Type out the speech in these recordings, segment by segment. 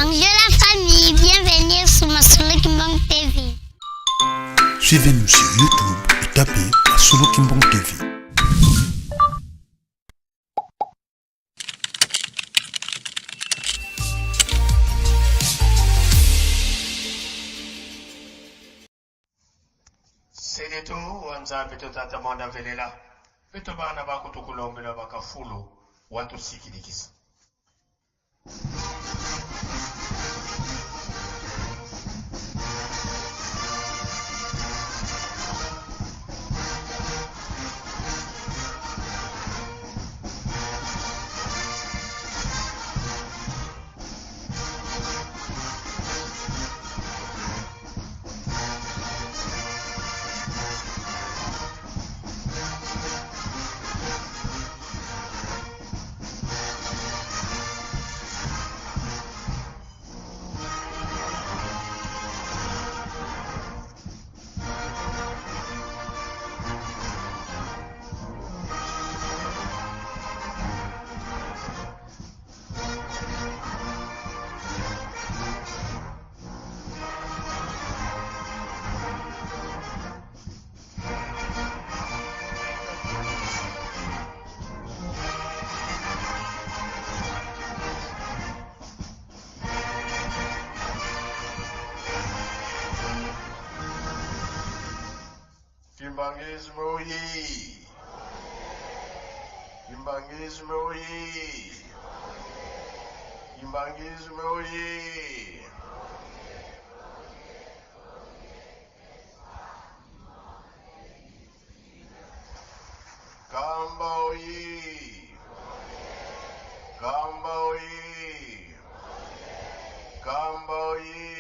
Bonjour la famille, bienvenue sur Masolo Kimbang TV. Suivez-nous sur YouTube et tapez Masolo Kimbang TV. Sedetu wa Nzambi to Tata Mwana velela beto bana bako tukulombela bakafulu watusikilikisa. Kimbanguisme oye! Kimbanguisme oye! Kimbanguisme oye! Kamba oye! Kamba oye! Kamba oye!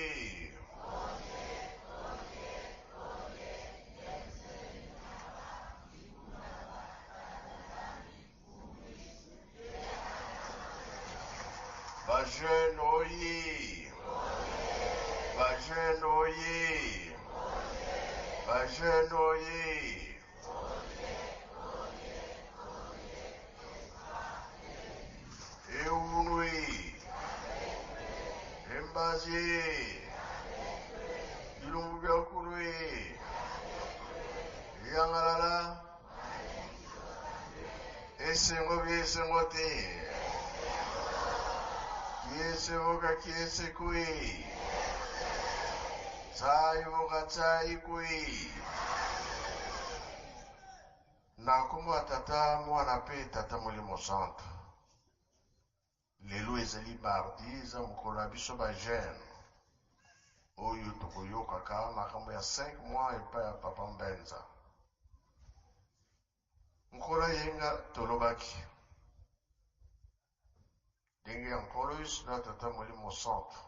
Ba jeune oye! Ba jeune oye! Ba jeune oye! Eunwe! Embazie! Bilumbu bya kulwe! Yangalala! Esengo bya esengo te! Kiese voka kiese kwe! Tsai voka tsai kwe! Na nkombo ya Tata, Mwana mpe Tata Molimo Santu. Lelo ezali mardi, eza mokolo ya biso ba jeune oyo tokoyokaka makambo ya 5 mois epai ya Papa Mbenza. Nkolo ayenga tolobaki ndenge ya Nkolo Yesu na Tata Molimo Santu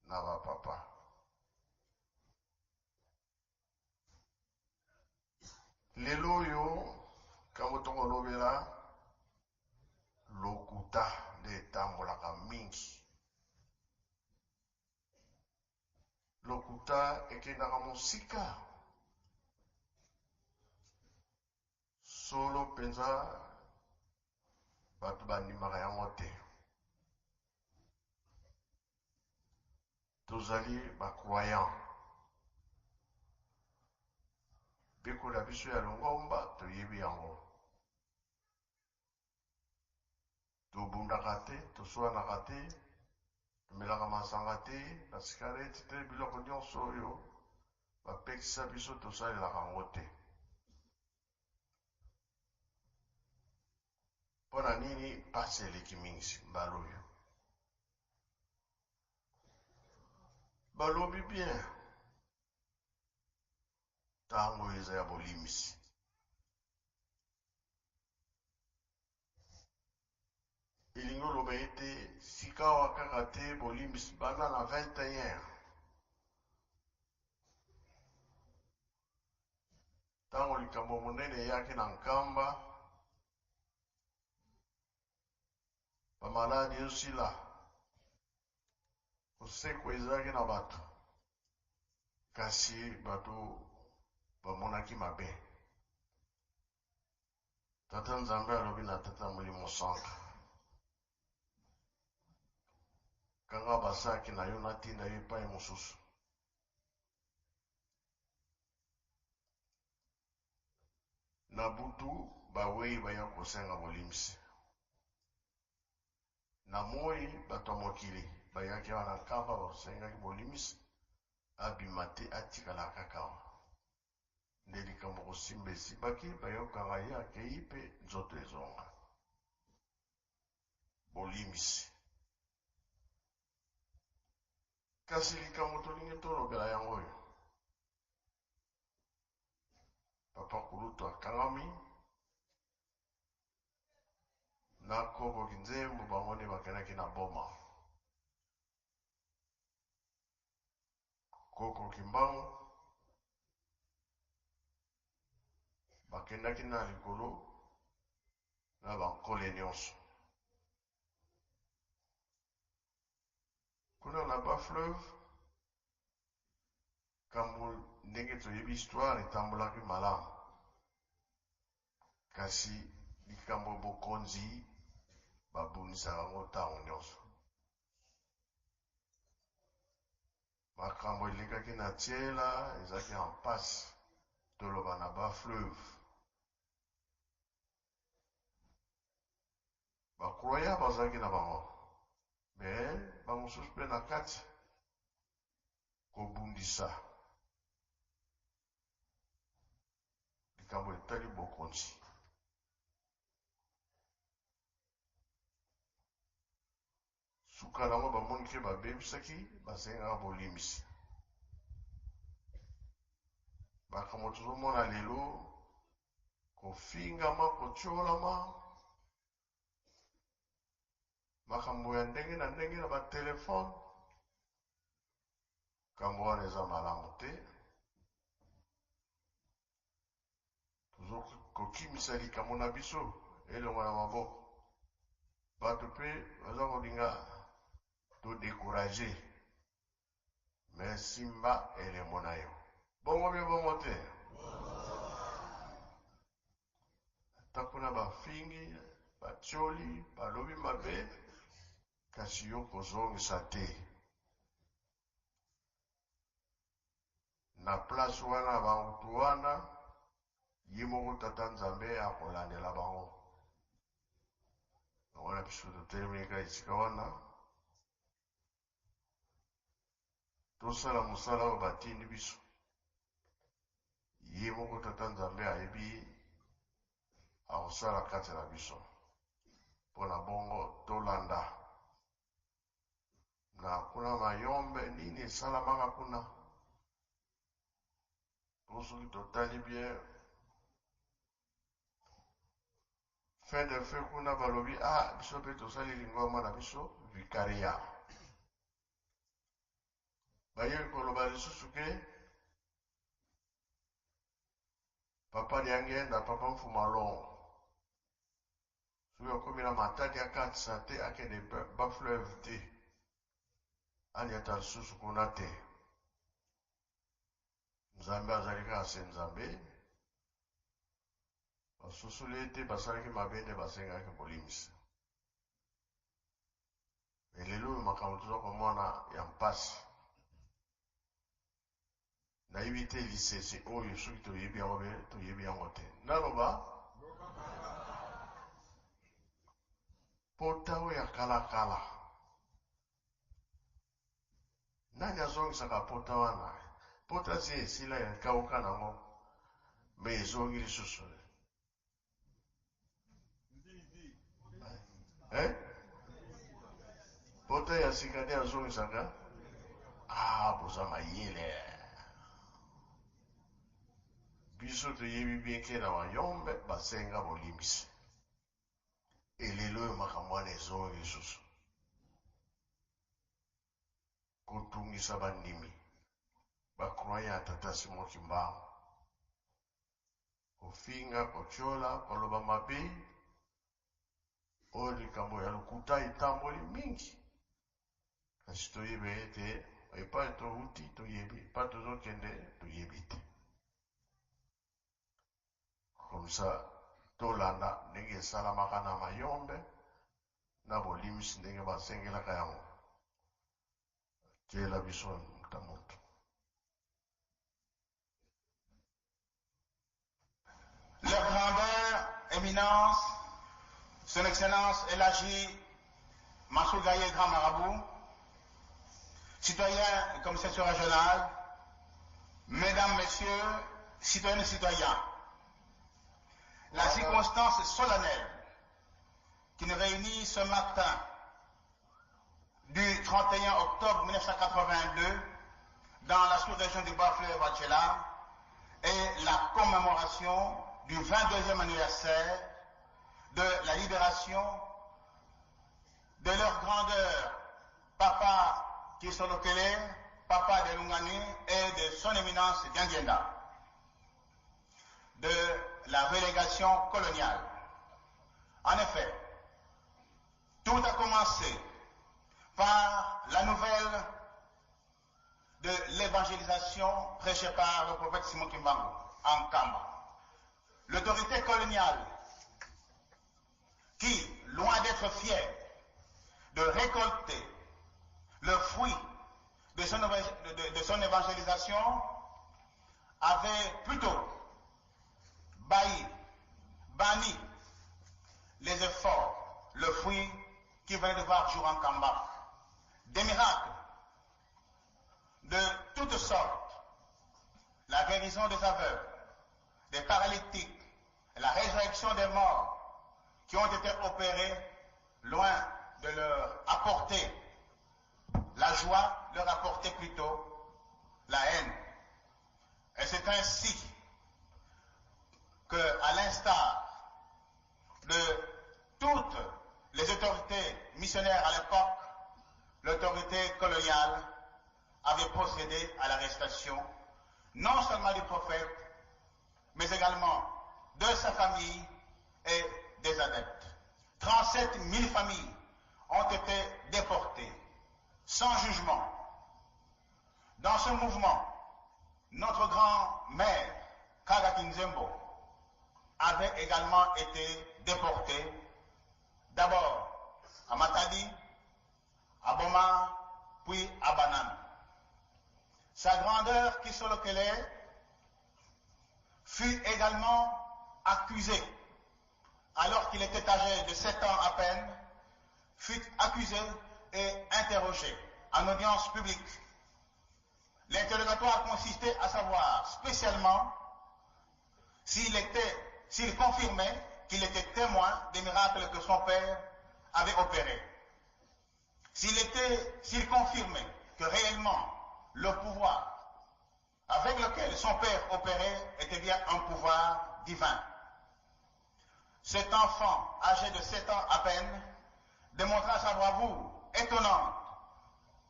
na ba papa. Lelo oyo kambo tokolobela lokuta nde etambolaka mingi. Lokuta ekendaka mosika. Solo mpenza bato bandimaka yango te. Tozali ba croyants. Biko na biso ya longomba toyebi yango. Tobundaka te, toswanaka te, tomelaka masanga te, ba cigarette te, biloko nyonso oyo bapekisa biso tosalelaka yango te. Mpo na nini mpasi eleki mingi mbala oyo? Balobi bien, ntango eza ya bolimbisi. Elingi oloba ete sikawa kaka te bolimbisi banda na 21 ntango likambo monene eyaki na Nkamba, bamaladi esila, kosekwa ezalaki na bato, kasi bato bamonaki mabe. Tata Nzambe alobi na Tata Molimo Santu, Kanga basaki na yo natinda yo epai mosusu. Na butu bawei baya kosenga bolimbisi. Na moi bato ya mokili bayaki awa na Nkamba basengaki bolimbisi, abima te atikala kaka awa. Nde likambo kosimba esimbaki, bayokanga ye akei mpe nzoto ezonga. Bolimbisi. Kasi likambo tolingi tolobela yango oyo. Papa Kulutu akangami na Koko Kinzembo, bango nde bakendaki na Boma. Koko Kimbangu bakendaki na likolo na bankole nyonso. Kuna na ba fleuve kambo ndenge toyebi histoire etambolaki malamu, kasi likambo bokonzi babundisaka yango ntango nyonso. Makambo elekaki na Tiela ezalaki en passe, toloba na ba fleuve. Ba croyants bazalaki na bango mais ba mosusu pe na kati kobundisa likambo etali bokonzi. Suka na yango bamoni ke babebisaki, basengaka bolimbisi. Makambo tozomona lelo, kofingama, kotiolama, makambo ya ndenge na ndenge na batelefone, makambo wana eza malamu te. Tozokokimisa likambo na biso elongo na maboko. Bato mpe baza kolinga to decourager, mais simba elembo na yo. Bongo bie bongo te. Ata kuna bafingi, batioli, balobi mabe, kasi yo kozongisa te. Na place wana bantu wana ye moko tata Nzambe akolandela bango. Yango wana biso totelemeli kaka esika wana tosala mosala oyo batindi biso. Ye moko tata Nzambe ayebi akosala kati na biso. Mpo na bongo tolanda na kuna mayombe nini esalamaka kuna po soki totali bien fin de fin kuna balobi ah biso mpe tosali lingomba na biso vicaria baye koloba lisusu ke papa Diangenda papa Mfumalongo Soki akomi na Matadi akatisa te akende ba fleuve te anyata lisusu kuna te. Nzambe azali kaka se Nzambe. Basosoli ete basalaki mabe nde basengaki bolimbisi. Me lelo oyo makambo toza komona ya mpasi, nayebi te lisese oyo soki toyebi yango be toyebi yango te. Naloba pota oyo ya kalakala, nani azongisaka pota wana? Pota si esila ya kauka nango, me ezongi lisusu. Eh? Pota ya sika nde azongisaka. Ah, boza mayele. Biso toyebi bien ke na mayombe basenga bolimbisi. Elelo oyo makambo wana ezongi lisusu. Kotungisa bandimi, ba croyants ya Tata Simon Kimbangu. Kofinga, kotiola, koloba mabe, oyo likambo ya lokuta etamboli mingi. Kasi toyebi ete epai towuti toyebi, epai tozokende toyebi te. Comme ça tolanda ndenge esalamaka na mayombe na bolimbisi ndenge basengelaka yango. Tiela biso ta moto. Leur grandeur, éminence, son excellence Elhadji Mansour Gaye Grand Marabout, citoyen commissaire régional, mesdames, messieurs, citoyennes et citoyens, la circonstance solennelle qui nous réunit ce matin du 31 octobre 1982 dans la sous-région du Bas-Fleuve à Tshela est la commémoration du 22e anniversaire de la libération de leur grandeur, Papa Kisolokele, Papa de Lungani et de son éminence Diangienda, de la relégation coloniale. En effet, tout a commencé par la nouvelle de l'évangélisation prêchée par le prophète Simon Kimbangu en Kamba. L'autorité coloniale qui, loin d'être fière de récolter le fruit de son, de, de son évangélisation, avait plutôt bailli, banni les efforts, le fruit qui venait de voir jour en Kamba. Des miracles de toutes sortes, la guérison des aveugles, des paralytiques, la résurrection des morts qui ont été opérés loin de leur apporter la joie, leur apporter plutôt la haine. Et c'est ainsi que, à l'instar de toutes les autorités missionnaires à l'époque, l'autorité coloniale avait procédé à l'arrestation non seulement du prophète, mais également de sa famille et des adeptes. 37 000 familles ont été déportées sans jugement. Dans ce mouvement, notre grand-mère, Kaga Kinzembo, avait également été déportée, d'abord à Matadi, à Boma, puis à Banana. Sa grandeur, Kisolokele, fut également accusée, alors qu'il était âgé de 7 ans à peine, fut accusé et interrogé en audience publique. L'interrogatoire consistait à savoir spécialement s'il était, s'il confirmait qu'il était témoin des miracles que son père avait opérés. S'il était, s'il confirmait que réellement le pouvoir avec lequel son père opérait était bien un pouvoir divin. Cet enfant, âgé de 7 ans à peine, démontra sa bravoure étonnante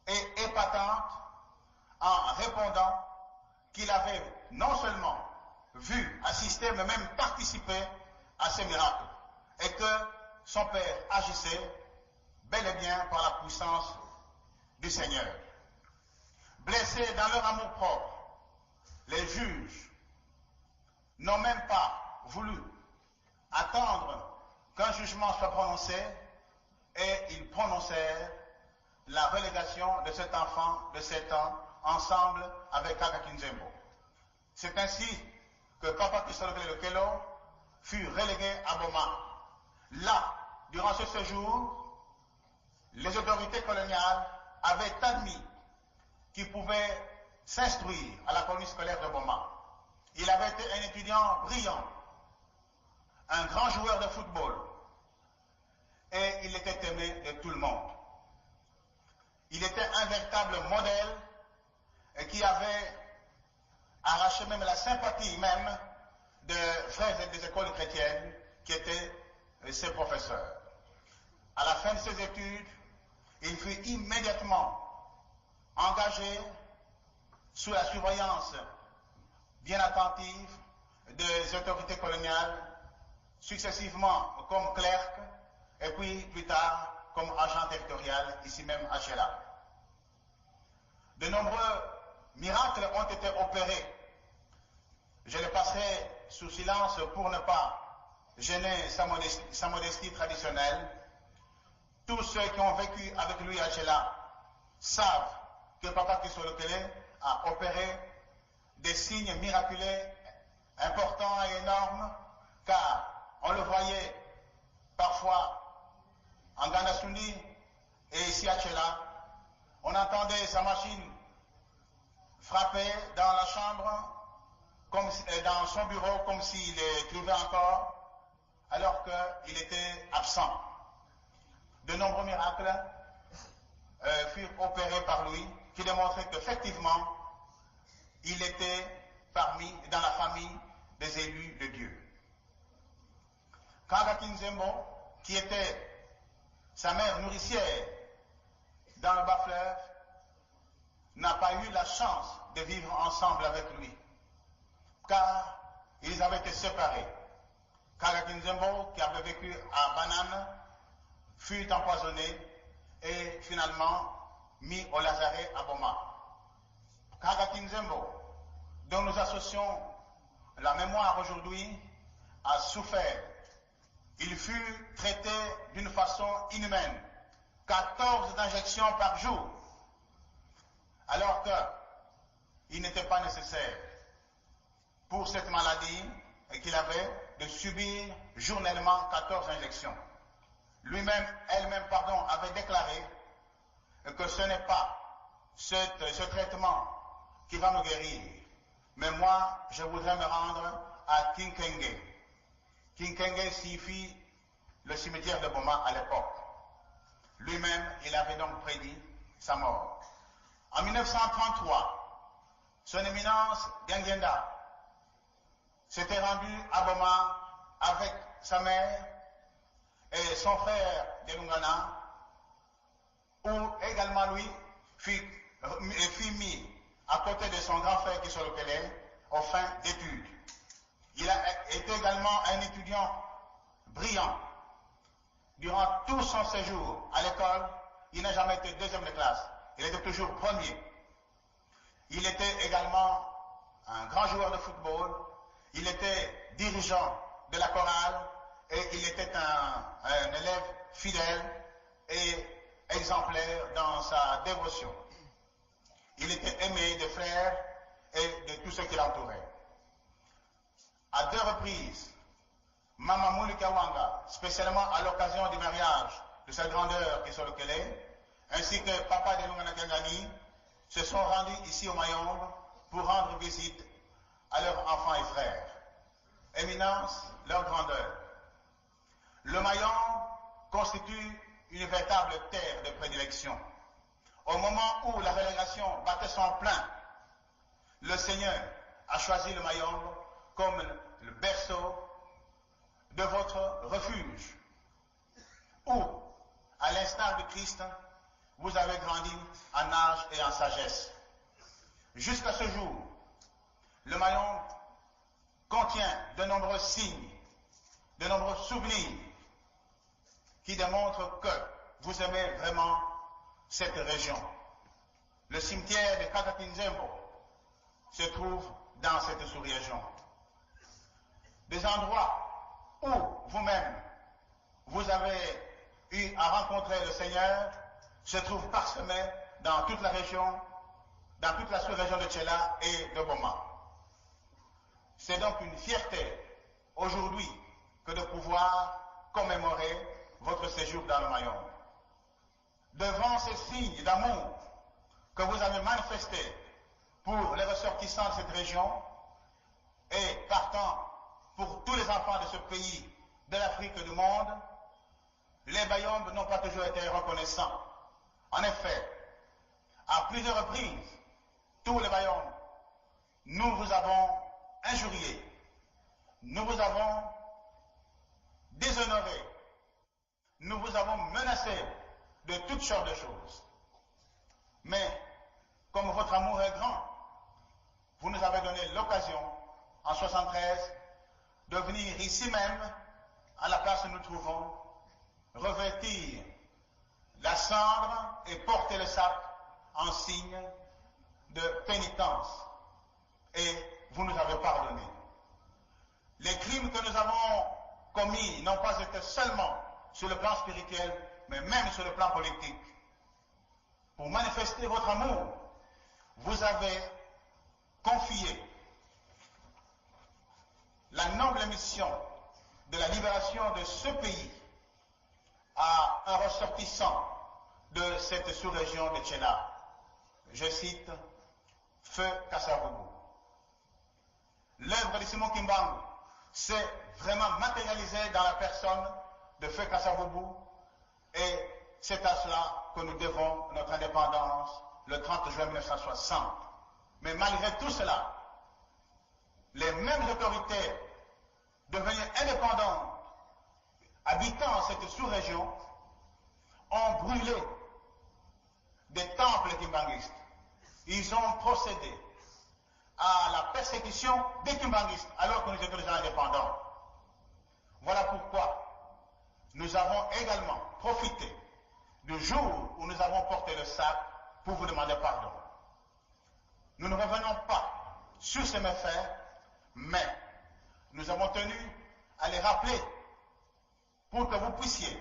et épatante en répondant qu'il avait non seulement vu, assisté, mais même participé à ces miracles, et que son père agissait bel et bien par la puissance du Seigneur. Blessés dans leur amour-propre, les juges n'ont même pas voulu attendre qu'un jugement soit prononcé et ils prononcèrent la relégation de cet enfant de 7 ans ensemble avec Kaka Kinzembo. C'est ainsi que Papa Kisolokele Kelo fut relégué à Boma. Là, durant ce séjour, les autorités coloniales avaient admis qu'il pouvait s'instruire à la colonie scolaire de Boma. Il avait été un étudiant brillant, un grand joueur de football, et il était aimé de tout le monde. Il était un véritable modèle et qui avait arraché même la sympathie même de frères des écoles chrétiennes qui étaient ses professeurs. À la fin de ses études, il fut immédiatement engagé sous la surveillance bien attentive des autorités coloniales, successivement comme clerc et puis plus tard comme agent territorial ici même à Tshela. De nombreux miracles ont été opérés. Je les passerai sous silence pour ne pas gêner sa modestie, sa modestie traditionnelle. Tous ceux qui ont vécu avec lui à Tshela savent que que Papa Kisolokele a opéré des signes miraculeux importants et énormes, car on le voyait parfois en Gandasuni et ici à Tchela. On entendait sa machine frapper dans la chambre, comme, dans son bureau, comme s'il écrivait encore, alors qu'il était absent. De nombreux miracles furent opérés par lui, qui démontraient qu'effectivement, il était parmi, dans la famille des élus de Dieu. Kaga Kinzembo, qui était sa mère nourricière dans le bas-fleuve, n'a pas eu la chance de vivre ensemble avec lui, car ils avaient été séparés. Kaga Kinzembo, qui avait vécu à Banane, fut empoisonné et finalement mis au lazaret à Boma. Kaga Kinzembo, dont nous associons la mémoire aujourd'hui, a souffert. Il fut traité d'une façon inhumaine. 14 injections par jour, alors qu'il n'était pas nécessaire pour cette maladie qu'il avait de subir journellement 14 injections. Lui-même, elle-même, pardon, avait déclaré que ce n'est pas ce traitement qui va me guérir, mais moi, je voudrais me rendre à Kinkenge. Kinkenge signifie le cimetière de Boma à l'époque. Lui-même, il avait donc prédit sa mort. En 1933, son éminence Diangienda s'était rendu à Boma avec sa mère et son frère Delungana, où également lui fut mis à côté de son grand frère Kisolokele aux fins d'études. Il a été également un étudiant brillant. Durant tout son séjour à l'école, il n'a jamais été deuxième de classe. Il était toujours premier. Il était également un grand joueur de football. Il était dirigeant de la chorale et il était un élève fidèle et exemplaire dans sa dévotion. Il était aimé des frères et de tous ceux qui l'entouraient. À deux reprises, Mama Moulika Wanga, spécialement à l'occasion du mariage de sa grandeur Kisolokele, ainsi que Papa de Lungana Kiangani, se sont rendus ici au Mayombe pour rendre visite à leurs enfants et frères. Éminence, leur grandeur. Le Mayombe constitue une véritable terre de prédilection. Au moment où la relégation battait son plein, le Seigneur a choisi le Mayombe comme le berceau de votre refuge, où, à l'instar de Christ, vous avez grandi en âge et en sagesse. Jusqu'à ce jour, le Mayombe contient de nombreux signes, de nombreux souvenirs qui démontrent que vous aimez vraiment cette région. Le cimetière de Kakatinzembo se trouve dans cette sous-région. Des endroits où vous-même, vous avez eu à rencontrer le Seigneur, se trouvent parsemés dans toute la région, dans toute la sous-région de Tchela et de Boma. C'est donc une fierté aujourd'hui que de pouvoir commémorer votre séjour dans le Mayombe. Devant ces signes d'amour que vous avez manifestés pour les ressortissants de cette région et partant pour tous les enfants de ce pays, de l'Afrique et du monde, les Bayombes n'ont pas toujours été reconnaissants. En effet, à plusieurs reprises, tous les Bayombes, nous vous avons injuriés, nous vous avons déshonorés, nous vous avons menacés de toutes sortes de choses. Mais, comme votre amour est grand, vous nous avez donné l'occasion, en 73, de venir ici même, à la place où nous nous trouvons, revêtir la cendre et porter le sac en signe de pénitence. Et vous nous avez pardonné. Les crimes que nous avons commis n'ont pas été seulement sur le plan spirituel, mais même sur le plan politique. Pour manifester votre amour, Vous avez confié la noble mission de la libération de ce pays à un ressortissant de cette sous-région de Tchela. Je cite Feu Kasavubu. L'œuvre de Simon Kimbangu s'est vraiment matérialisée dans la personne de Feu Kasavubu et c'est à cela que nous devons notre indépendance le 30 juin 1960. Mais malgré tout cela, les mêmes autorités devenues indépendantes, habitant cette sous-région, ont brûlé des temples kimbanguistes. Ils ont procédé à la persécution des kimbanguistes alors que nous étions déjà indépendants. Voilà pourquoi nous avons également profité du jour où nous avons porté le sac pour vous demander pardon. Nous ne revenons pas sur ces méfaits, mais nous avons tenu à les rappeler pour que vous puissiez,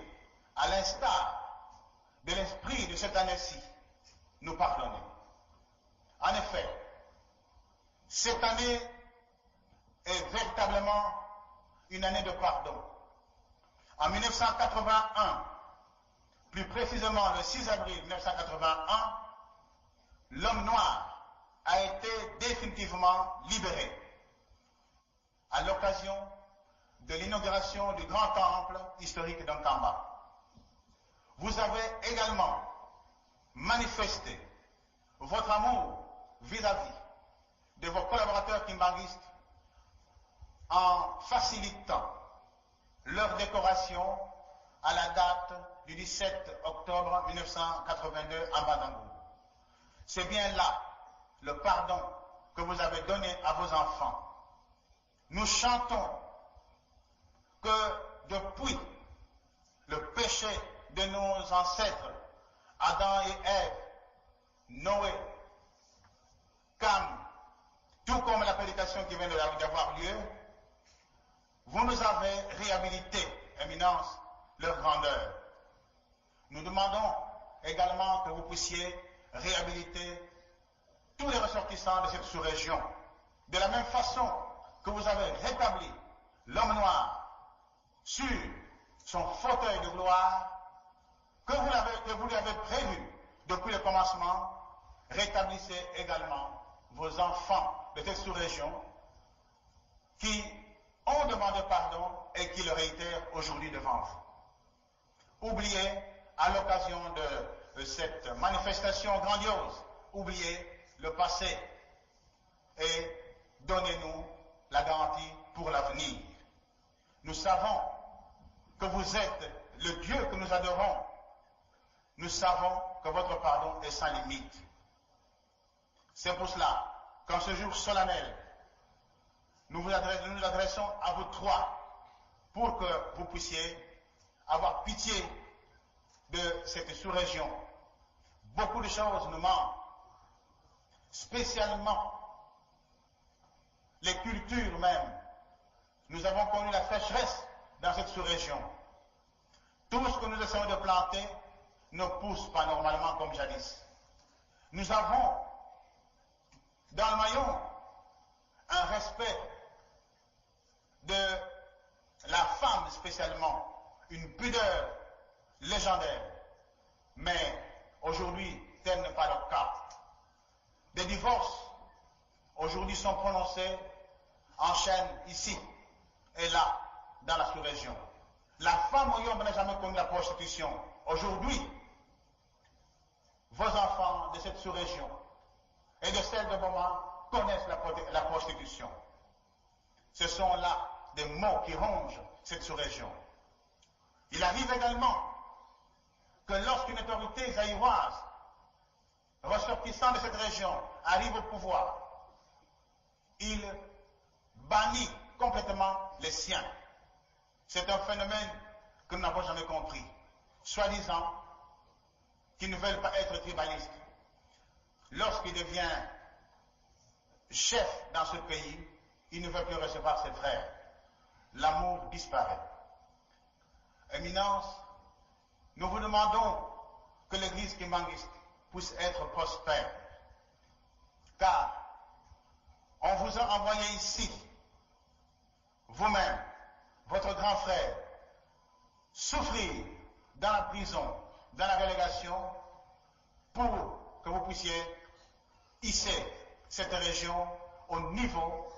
à l'instar de l'esprit de cette année-ci, nous pardonner. En effet, cette année est véritablement une année de pardon. En 1981, plus précisément le 6 avril 1981, l'homme noir a été définitivement libéré à l'occasion de l'inauguration du grand temple historique d'Ankamba. Vous avez également manifesté votre amour vis-à-vis de vos collaborateurs kimbanguistes en facilitant leur décoration à la date du 17 octobre 1982 à Bandangou. C'est bien là le pardon que vous avez donné à vos enfants. Nous chantons que depuis le péché de nos ancêtres, Adam et Ève, Noé, Cam, tout comme la prédication qui vient d'avoir lieu, vous nous avez réhabilité, Éminence, leur grandeur. Nous demandons également que vous puissiez réhabiliter tous les ressortissants de cette sous-région, de la même façon que vous avez rétabli l'homme noir sur son fauteuil de gloire, que vous, que vous lui avez prévu depuis le commencement, rétablissez également vos enfants de cette sous-région qui ont demandé pardon et qui le réitèrent aujourd'hui devant vous. Oubliez, à l'occasion de cette manifestation grandiose, oubliez le passé et donnez-nous la garantie pour l'avenir. Nous savons que vous êtes le Dieu que nous adorons. Nous savons que votre pardon est sans limite. C'est pour cela qu'en ce jour solennel, nous vous adressons, nous adressons à vous trois pour que vous puissiez avoir pitié de cette sous-région. Beaucoup de choses nous manquent, spécialement les cultures même. Nous avons connu la sécheresse dans cette sous-région. Tout ce que nous essayons de planter ne pousse pas normalement comme jadis. Nous avons dans le maillon un respect de la femme spécialement, une pudeur légendaire. Mais aujourd'hui, tel n'est pas le cas. Des divorces aujourd'hui sont prononcés en chaîne ici et là, dans la sous-région. La femme au Yombe n'a jamais connu la prostitution. Aujourd'hui, vos enfants de cette sous-région et de celle de Boma connaissent la, la prostitution. Ce sont là des maux qui rongent cette sous-région. Il arrive également que lorsqu'une autorité zaïroise ressortissant de cette région arrive au pouvoir, il bannit complètement les siens. C'est un phénomène que nous n'avons jamais compris. Soi-disant qu'ils ne veulent pas être tribalistes. Lorsqu'il devient chef dans ce pays, il ne veut plus recevoir ses frères. L'amour disparaît. Éminence, nous vous demandons que l'église kimbanguiste puisse être prospère. Car on vous a envoyé ici, vous-même, votre grand frère, souffrir dans la prison, dans la relégation, pour que vous puissiez hisser cette région au niveau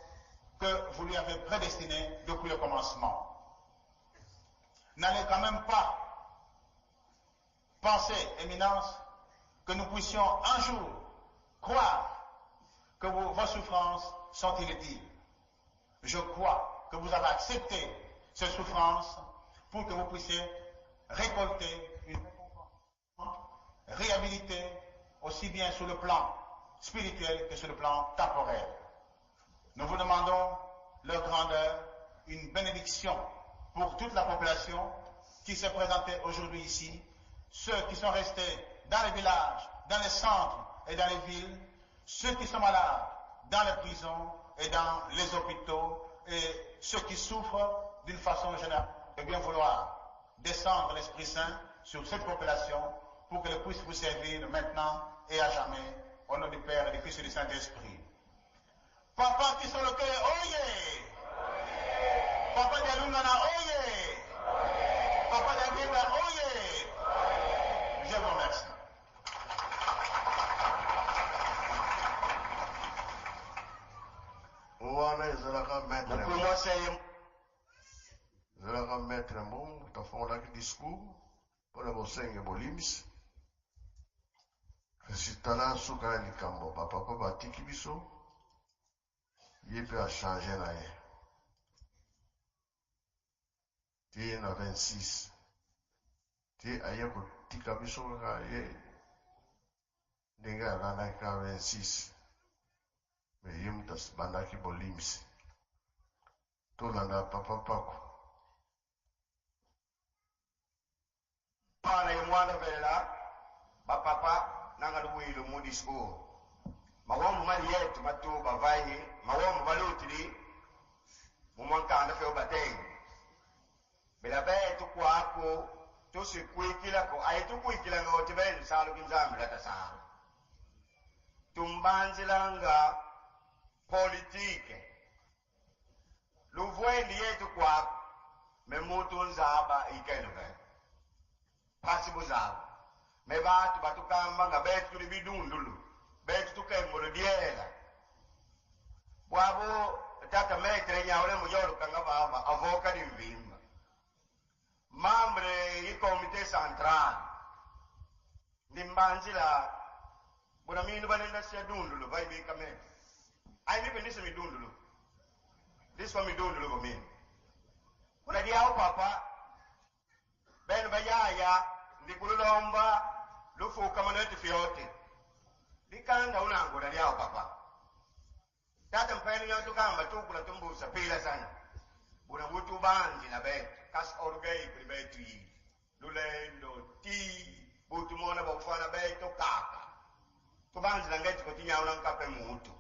que vous lui avez prédestiné depuis le commencement. N'allez quand même pas penser, Éminence, que nous puissions un jour croire que vos souffrances sont inutiles. Je crois que vous avez accepté ces souffrances pour que vous puissiez récolter une récompense, réhabiliter aussi bien sur le plan spirituel que sur le plan temporel. Nous vous demandons leur grandeur, une bénédiction pour toute la population qui s'est présentée aujourd'hui ici, ceux qui sont restés dans les villages, dans les centres et dans les villes, ceux qui sont malades dans les prisons et dans les hôpitaux, et ceux qui souffrent d'une façon générale, de bien vouloir descendre l'Esprit Saint sur cette population pour qu'elle puisse vous servir maintenant et à jamais, au nom du Père et du Fils et du Saint-Esprit. Papa qui sont le cœur, oye! Papa Dialungana, oye! Papa Dialungana, oye! Je vous remercie. Wana ezalaka maître ezalaka maître Mbongo tafongolaki discours mpona bosenge bolimbisi, kasi tala suka ya likambo, bapapa batiki biso, ye mpe achange na ye ti na 26 ti aye kotika biso kaka ye ndenge alandaki kaka 26, me ye moto abandaki bolimbisi. Tolanda papa Pako. Mwana ye mwana velela bapapa nanga luwilo mu discours mawombo mali yetu batu bavayi mawombo balutili mumwankanda feo batengi bela betu kwako tusikwikilako ayi tukwikilanga oti benu salu kinzambi lata salu tumbanzilanga politike luvwendi yetu kwako memutu nzaba ikeno vele pasi buzaba me batu batukamba nga betu tuli bidundulu betu tukembolo diela bwabo tata metre nyaule mujolukanga baba avoka di mvimba membre i comité central ndimbanzila buna minu banenda sia dundulu vaibika metre ai mipe ndise midundulu ndiswa midundulu bomini kuna diao papa benu bayaya ndikululomba lufuka maneti fyote likanda unangula lyao papa tata mpeni nyotukamba tukula tumbusa pila sana buna butu banji na betu kasi orgei kuli betu yi lulendo ti butu mona bofana betu kaka tubanzi na ngeti kotinyaula nkape mutu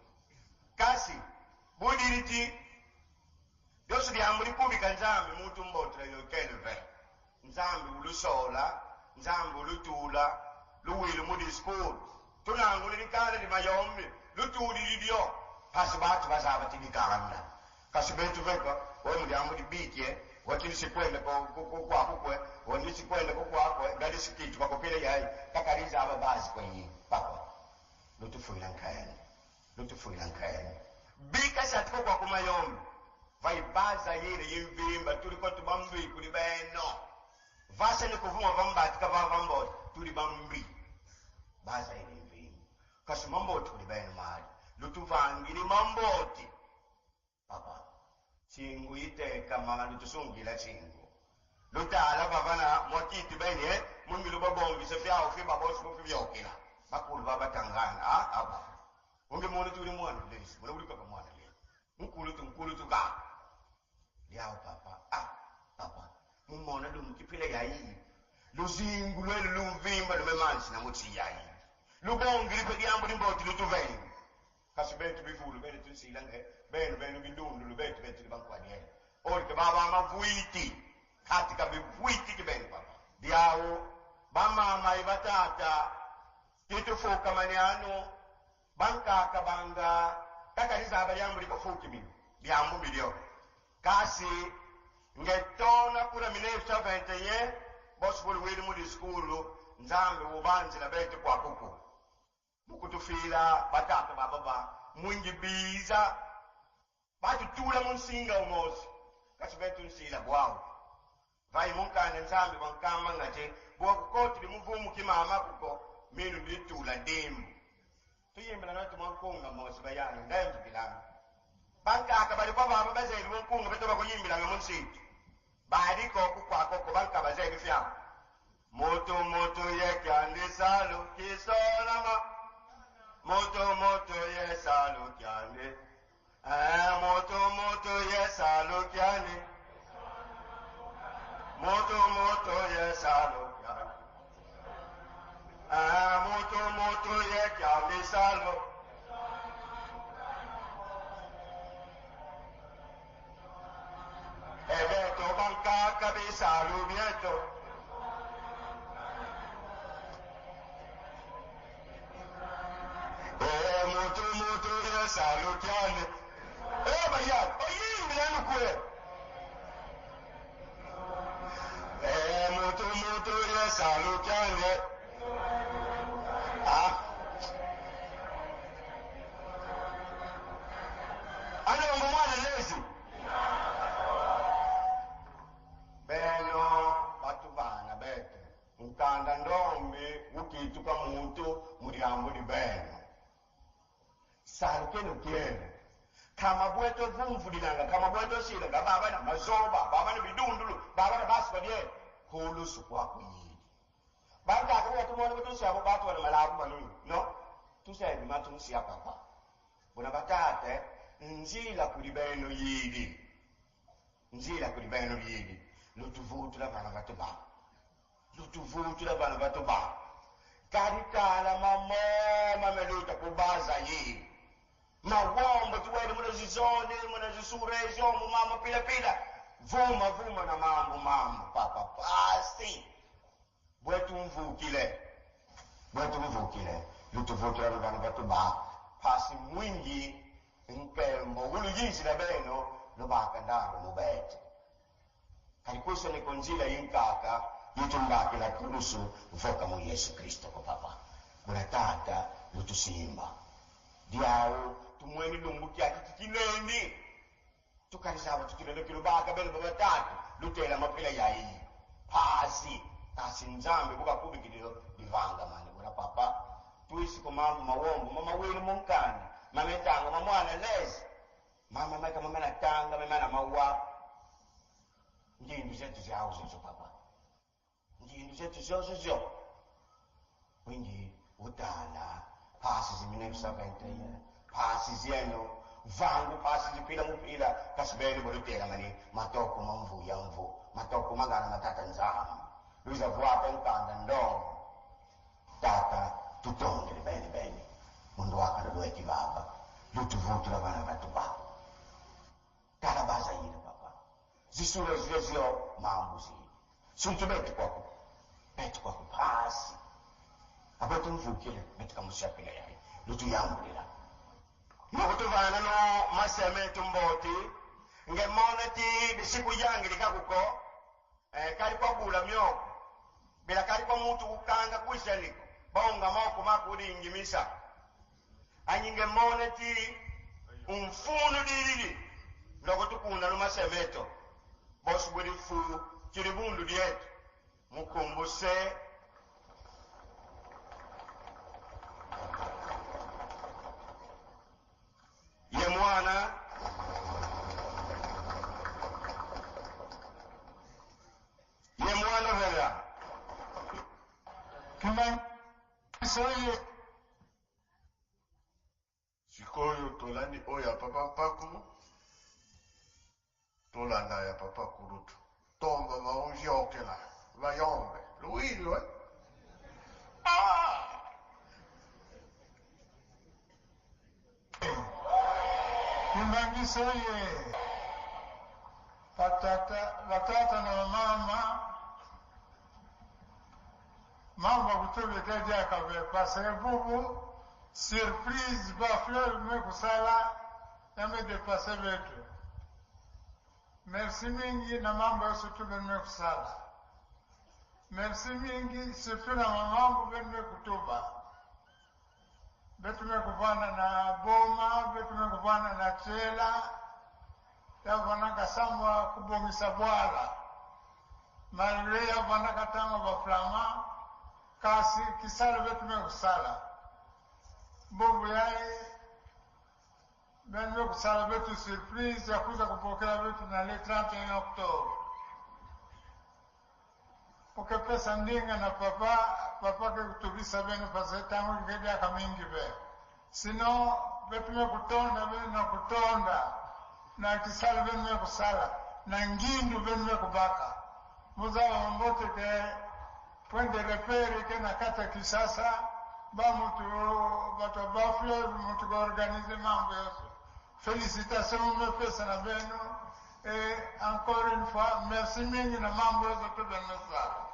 kasi budiriti byosi byambuli kubika nzambi mutu mbotula yokelve nzambi ulusola nzambi ulutula luwilu mu discours tunangula likanda limayombi lutuli lilyo pasi batu bazaba tilikanda kasi betu veka we mulyambo libitye watilisikwenda kwakukwe wandisikwenda kukwakwe galisikitu bakopile yayi kakaliza aba bazi kwenyi papa lutufuila nkayani lutufuila nkayani bika satiko kwa kumayombi vaibaza yile yimvimba tuliko tubambi kuli beno vasa ni kuvuma vambatika vavamboti tuli bambi baza yile yimvimba kasi mamboti kuli beno mali lutuvangili mamboti papa chingu iteka mali tusungila chingu lutala vavana mwakiti bene mungilu babongise fyao fi babosi kufivyokila bakulu babatangana a aba unge mwana tuli mwana lesi mwana uli kaka mwana lesi nkulu tu nkulu tu ka liao papa ah papa mumona lumkipile yayi luzingu lwelu lumvimba lumemanzi namutsi yayi lubongili pe diambo limboti lutuvengi kasi betu bivulu bene tusila nge benu benu bidundu betu betu libankwaniele olike baba mavuiti katika bivuiti kibenu papa diao bamama ibatata titufuka maniano Bankaka banga kakalizaba lyambu likafukimile lyambu milio kasi ngetona kula 1921 bosibuli wili mu disukulu Nzambi ubanzila bete kwakuku mukutufila batata bababa mwingi biza batutula munsinga umosi kasi betu nsila bwawo vai munkanda Nzambi bankamba ngate bwakukotili muvumu kimama kuko minu nditula ndimbu tuyimbila nati mwankunga mosi bayana ndemvukilanga bankaka bali kwa baba bazeli bonkunga beto bakuyimbilanga munsitu baliko kukwakoko banka bazeli fyabo moto moto ye kyande salo kisolama moto moto ye salo kyande moto moto ye salo kyande moto moto ye salo kyande moto moto ye kyande salo ebeto bankaka bisalu bieto moto moto ye salo kyane baya oyimbila nukwe moto moto ye salo kyane ah ano mwana lezi beno batubana bete nkanda ndombi ukituka muntu mulyambo libeno salukeno kyeno kama bweto vumvulilanga kama bweto silanga baba na mazoba baba na bidundulu baba na basi badye kulusu kwakuyili bankaka bwatumona batusyabo batwala malabu manunu no tusabi matumsiya papa bona batate nzila kuli beno yili nzila kuli beno yili lutuvutula bana batu ba lutuvutula bana batu ba kalikala mamoma meluta kubaza yili mawombo tuwele muna zizone muna zisurezo mumama pila pila vuma vuma na mambo mambo papa pasi bwetu mvukile bwetu mvukile lutuvutula bana batu ba pasi mwingi nkembo uluyizila beno lubaka ndalo mubete kalikusa ni konzila yinkaka yitumbakila kulusu voka mu Yesu Kristo ko papa buna tata lutusimba diawo tumweni lumbu kyaki kikineni tukalisaba tukilelo kilubaka beno baba tata lutela mapela yayi pasi kasi nzambe bukakubikililo livanga mani buna papa tuisi ko mambo mawombo mama wili munkanda mametanga mamwana lezi mama meka mama natanga mama na mawa ngindu zetu zyawo zezo papa ngindu zetu zozo zo wingi utala pasi ziminebisabenteye pasi zieno vangu pasi zipila mupila kasibeni bolutela mani matoko mamvu ya mvu matoko mangana matata nzambi luiza vuata nkanda ndongo tata tutongele bene bene mundu wakala lweki baba lutuvutula bana batu ba tala baza yile papa zisura zile zio mambu zile suntu betu kwaku betu kwaku pasi abetu mvukile betu kamusyapila yayi lutuyambulila nokutuvana no maseme tumboti ngemona ti bisiku yangi likakuko kali kwagula myoko bila kali kwa muntu kukanga kwisaniko baonga moko makulingimisa anyinge mona ti umfunu dilili loko tukunda lumasemeto bosi buli fu chili bundu dietu mukumbuse ye mwana vera Kimbangisoye sikoyo tolandi oyo ya papa mpaku tolanda ya papa kulutu tomba vaonjiokela vayombe luilo eh? Ah! Kimbangisoye batata batata na mama mambo kutubika diakabe pasere bubu Surprise ba fleur me kusala ya me depasser betu. Merci mingi na mambo yonso tu benu me kusala. Merci mingi surtout na mamambo benu me kutuba. Betu me kuvanda na Boma, betu me kuvanda na Tshela, ya vanda kasambwa kubongisa bwala. Malgre ya vanda katanga ba flamand, kasi kisala betu me kusala. Bobu yaye benu me kusala betu surprise ya kuza kupokela betu na le 31 octobre. Okepesa ndinga na papa, papa ke kutubisa benu parce tango kikediaka mingi be. Sinon betu me kutonda benu na kutonda na kisala benu me kusala na ngindu benu me kubaka. Muzaba mbote ke point de repere ke na kati ya Kinshasa ba mutu bato ya ba fleuve mutu ko organiser mambo yonso. Felicitations mepesa na benu et encore une fois merci mingi na mambo yonso to benu mesala.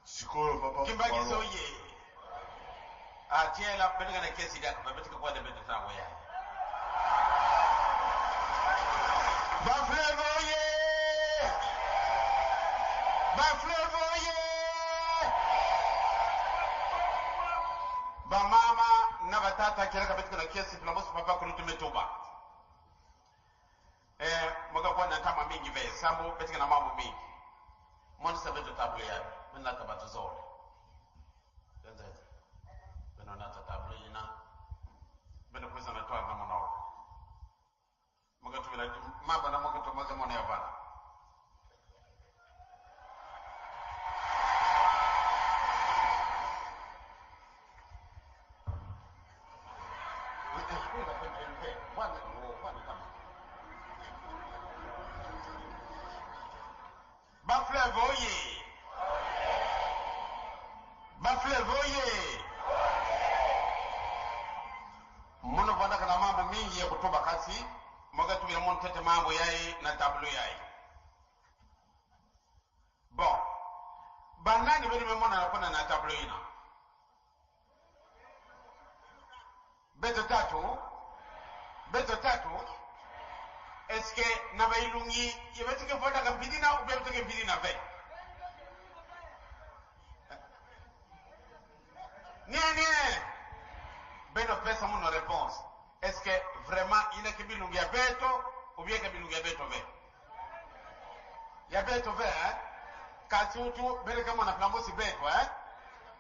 Sikoyo papa Kimbangi Fwalo. oye. Atiela betika na kesi daka betika kwa de betika na ya. Ba fleuve oye. Ba fleuve oye. Ba mama na batata keleka betika na kesi flamosi papa kulutu metuba. Moga kwa na tama mingi ve sambo betika na mambo mingi. Monisa beto table ya mina tabatu zole. Tenzete. Beno nata table ina. Beno kweza na toa na monao. Moga tubila mamba na moga tomaga mona ya bana. Ba fleuve oye. Ba fleuve oye. Muno vandaka na mambo mingi ya kutoba kasi moga tubila mono tete mambo yaye na tablo yaye. Bon. Banani beni memona na kona na tablo ina. Beto tatu. Beto tatu. Est-ce que na bailungi yebetike fota ka mpidina ou bien betike mpidina ve? Nie nie. Beno pesa muno réponse. Est-ce que vraiment ina ke bilungi ya beto ou bien ke bilungi ya beto ve? Ya beto ve, hein? Kasi utu bele kama na flambosi beto, hein?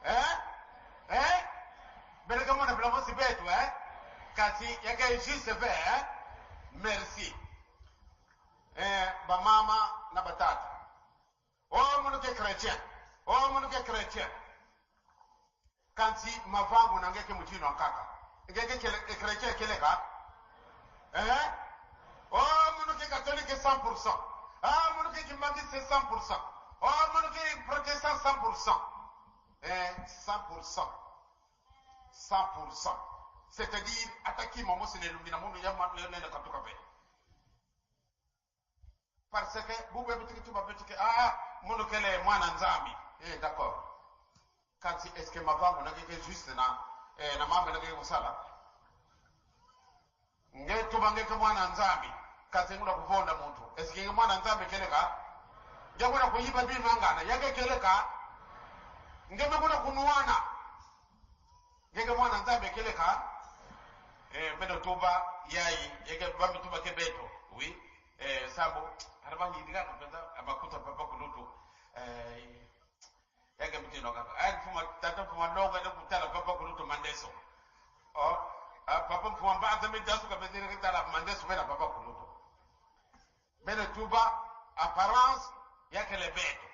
Hein? Hein? Bele kama na flambosi beto, hein? Kasi yake juste ve, hein? Merci. Ba mama na batata. Oh mono ke chrétien. Oh mono ke chrétien. Kanti mavangu na ngeke mutino kaka. Ngeke kele chrétien keleka. Eh? Oh mono ke catholique 100%. Ah mono ke kimbangi c'est 100%. Oh mono ke protestant 100%. 100%. 100%. C'est-à-dire ataki momo sinelungi na mundu ya nene katuka pe. Parce que bube bitiki tuba bitiki ah mundu kele mwana nzambi. D'accord. Kanti est-ce que mavangu na keke juste na na mambo na keke kusala. Nge tuba ngeke mwana nzambi. Kasi ngula kuvonda muntu. Est-ce que mwana nzambi keleka? Ngekuna kuyiba bimangana yake keleka. Ngeme kuna kunuana. Ngeke mwana nzambi keleka. Meno tuba yai yake bambi tuba kebeto. Oui. Sambo haraba hidika kupenda abakuta papa kulutu. Yake mtino kaka. Ay mfuma tata mfuma longa ne kutala papa kulutu mandeso. Oh, papa mfuma mbaza midasu kapendele kutala mandeso bena papa kulutu. Meno tuba apparence yake lebeto.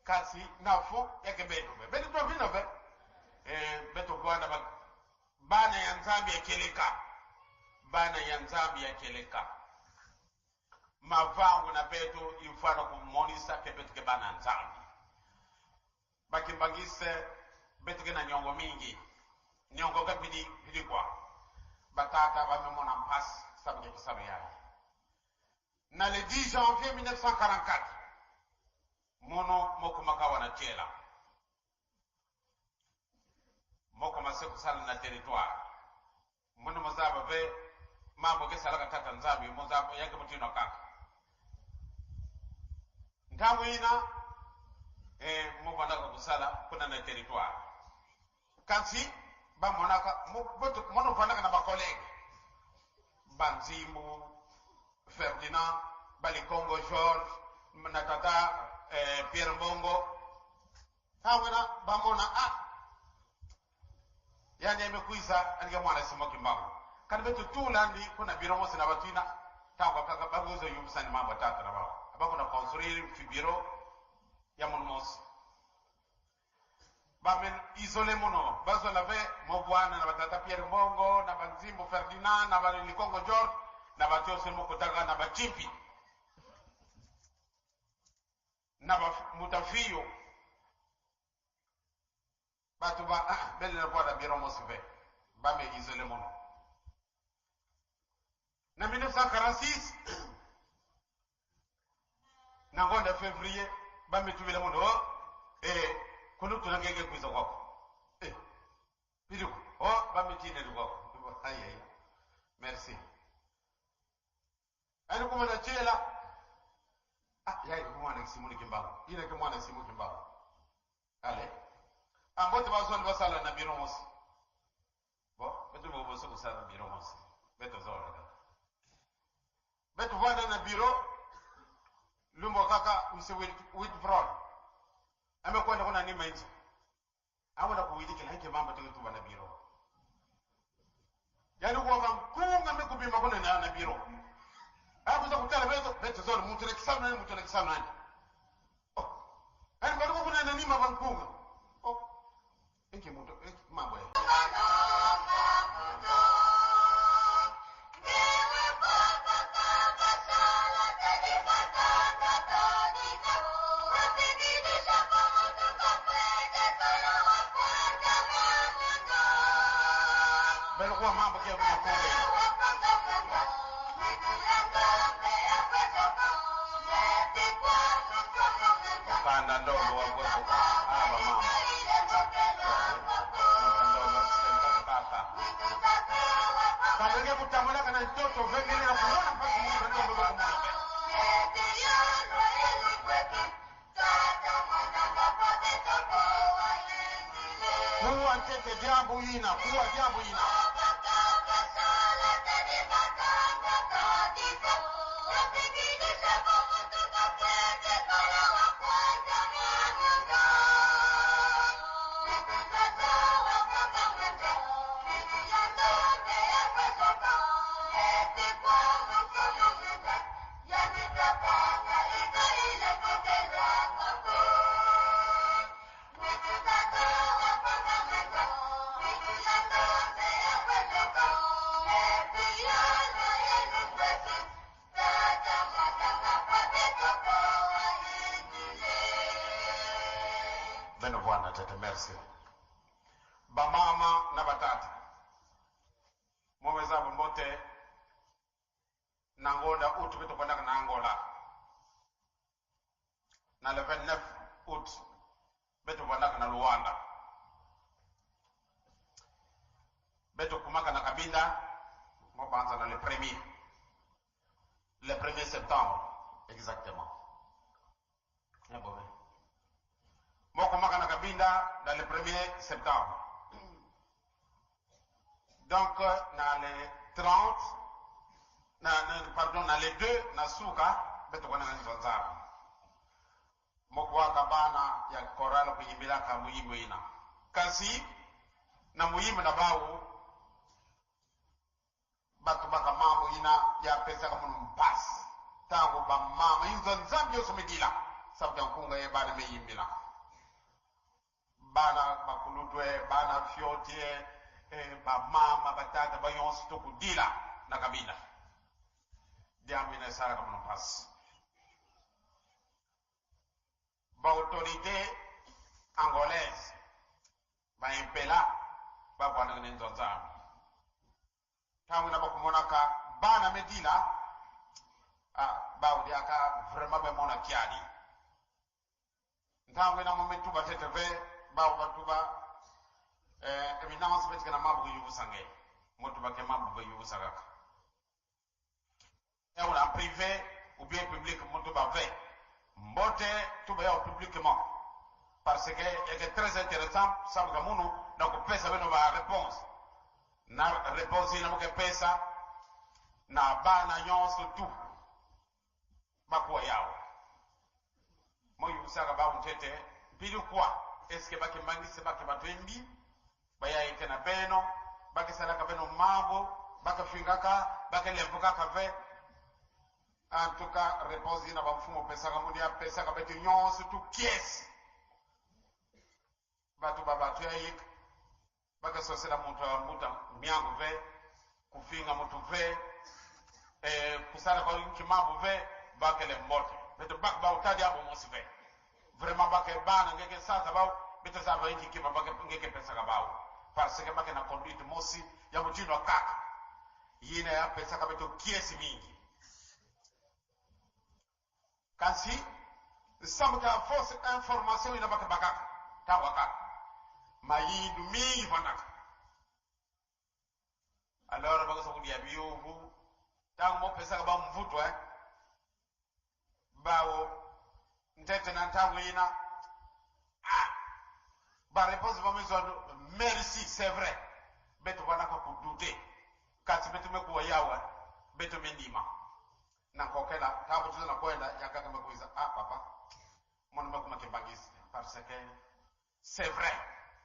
Kasi nafo yake beto. Beto tuba vino be. Beto kwanda ba bana ya nzambi ya keleka. Bana ya nzambi ya keleka. Mavangu na beto ifana kumonisa ke beto ke bana nzambi. Bakimbangise beto ke na nyongo mingi. Nyongo ka bidi bidi kwa. Batata ba memona mpasi sabu ke kisabe yaye. Na le 10 janvier 1944 mono mokumaka na Tshela. Mo commencer kusala na territoire. Munu mozaba ve mambo ke salaka tata Nzambi mozaba yake mutino kaka. Ntango ina mo bandaka kusala kuna na territoire. Kasi bamonaka mono vandaka na ba collègue Banzimbu Ferdinand Balikongo George na tata Pierre Mbongo. Ntango ina bamona yani emekwiza anike mwana Simon Kimbangu. Kandi betu tulandi kuna biro mosi na batina tango kaka babuzo yubisani mambo tata na baba. Abakuna construire fi biro ya munu mosi. Bamen isolé muno bazola ve mobwana na batata Pierre Mbongo na Banzimbu Ferdinand na Balikongo George na batio mokotaka na bachimpi na ba mutafiyo bato ba bele na bwana biro mosi ve ba me isolé muno. Na 1946 na ngonda février ba mitubile muno kuno tunangenge kwiza kwako biliko ba mitine kwako ay ay merci ani kuma na chela yai kumwana Simon Kimbangu ina ke mwana Simon Kimbangu ale ambote bazoli basala na biro mosi bo betu bo boso kusala na biro mosi betu zola kaka betu vanda na biro lumbo kaka mse Whitbroad amekwenda kuna nima hizo awona kuwidikila hike mambo tinga tuba na biro yani kwa mkunga mekubima kuna na biro akuza kutala beto zola mtu na kisalu nani mtu na kisalu nani yani bado kuna na nima bankunga hiki mtu hiki mambo ya Belo mambo kia mnakunga. Kanda ndogo wa kwetu aba mama. Kaka. Kanda kutamala kana mtoto vengine na kuona mpaka Mungu ndio baba kumwona. Kuwa tete jambo ina, kuwa jambo ina. Tete merci. Bamama na batata. Mweza mbote nangonda août beto kwenda na Angola. Na le 29 août beto kwenda na Luanda. Beto kumaka na Kabinda mo banza na le premier. Le 1er septembre exactement. Moko maka na Kabinda dans le 1er septembre. Donc na le 30 pardon na le 2 na suka beto kwana na nzanzara. Moko waka bana ya korala kuyimbila muyimbo ina. Kasi na muyimbo na bawu bato baka mambo ina ya pesa kama mpasi. Tango ba mama inzo nzambi yose medila. Sabu nkunga ye bana meyimbila. Bana bakulutwe, bana fiotie, ba mama, batata, bayonsi to kudila na Kabinda. Diamu ina sara kama mpasi. Ba autorité angolaise ba impela ba bwana ne nzanzambi. Tango na bakumonaka bana medila ba udiaka vraiment be mona kiadi. Ntango ina mumetuba tete ve bawo batuba eminence betika na mambo kuyubusa nge mutuba ke mambo kuyubusa kaka en privé ou bien public mutuba ve mbote tuba yao publiquement parce que est très intéressant sabu kamunu na kupesa beno ba réponse na réponse ina muke pesa na bana nyonso tu bakuwa yao moyo usaka babu ntete mpili kwa eske bakimbangise bake batwembi bayaike na beno bakisalaka beno mambo bakafingaka bakelembukaka ve. En tout cas réponse ina bamfumo pesaka mundi apesaka betu nyonso tu kiesi batu babatu yayika bakasosela muntu ambuta myango ve kufinga muntu ve kusala kwa kimambo ve bakele mbote betu bak ba utadi abo mosi ve vraiment bake bana ngeke sasa bao betu sasa inki kiba bake ngeke pesa kabao parce que bake na conduite mosi ya mutino kaka yina ya pesa kabeto kiesi mingi kasi samka force information ina bake bakaka tawaka mayindu mingi vandaka alors bakaso kudia biyuvu tangu mopesa kaba mvuto bawo ntete na ntangu ina ba réponse ba mizo merci c'est vrai beto vanaka kudute kati beto mekuwa yawa beto mendima na kokela tangu tuzo na kwenda yakaka mekuiza papa mono mekuma kimbangisi parce que c'est vrai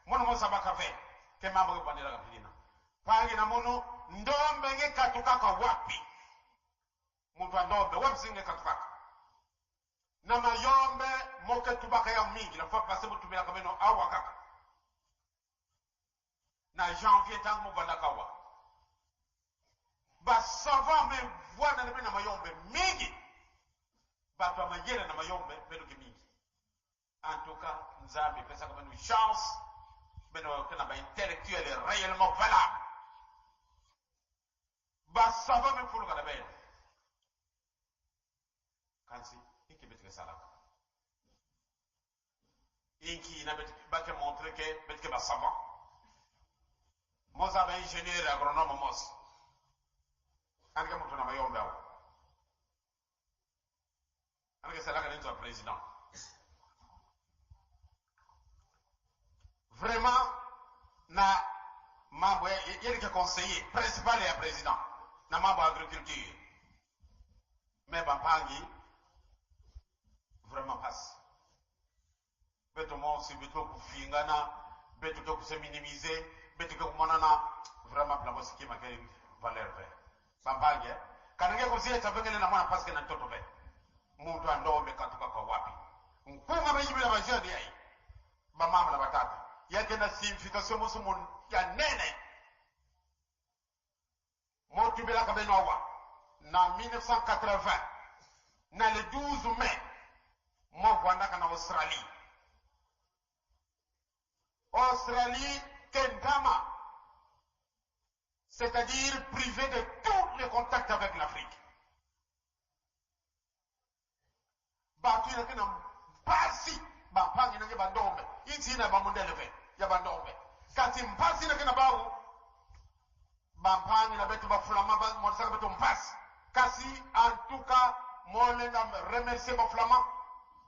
mono mosaba kafe ke mambo ke bandela kapilina pangi na mono ndombe nge katukaka wapi muntu andombe wapi singe katukaka na mayombe moke tubaka ya mingi la fois passée mutumila kameno awa kaka na janvier tangu mubanda kawa ba savant me voix na na mayombe mingi bato amayele na mayombe beluki mingi. En tout cas nzambe pesa kama une chance beno kana ba intellectuel réellement valable ba savant me fulu kana beno kansi inki betike salaka inki na betike montrer que betike ba savant moza ba ingénieur agronome mos anike mutu na mayombe awo anike salaka nenzo président. Vraiment na mambo yelike conseiller principal ya président na mambo ya agriculture mais bampangi vraiment passe beto mosi beto kufingana beto ke kuse minimiser beto ke kumonana vraiment plan mosikima ke valeur ve bampangi kanenge kuzie tavengele na mwana parce que na ntoto ve muntu andombe katuka kwa wapi nkunga bayibila ba jeune yai ba mama na batata yake na signification musu mun ya nene motubela kabeno awa na 1980 na le 12 mai mo vwandaka na Australie. Australie Kendama, c'est-à-dire privé de tous les contacts avec l'Afrique. Batu yake na mpasi bampangi nange bandombe inti na bamundele ve ya bandombe kati mpasi nake na bawu bampangi na betu bafulama ba monisaka betu mpasi kasi en tout cas molenga remercier bafulama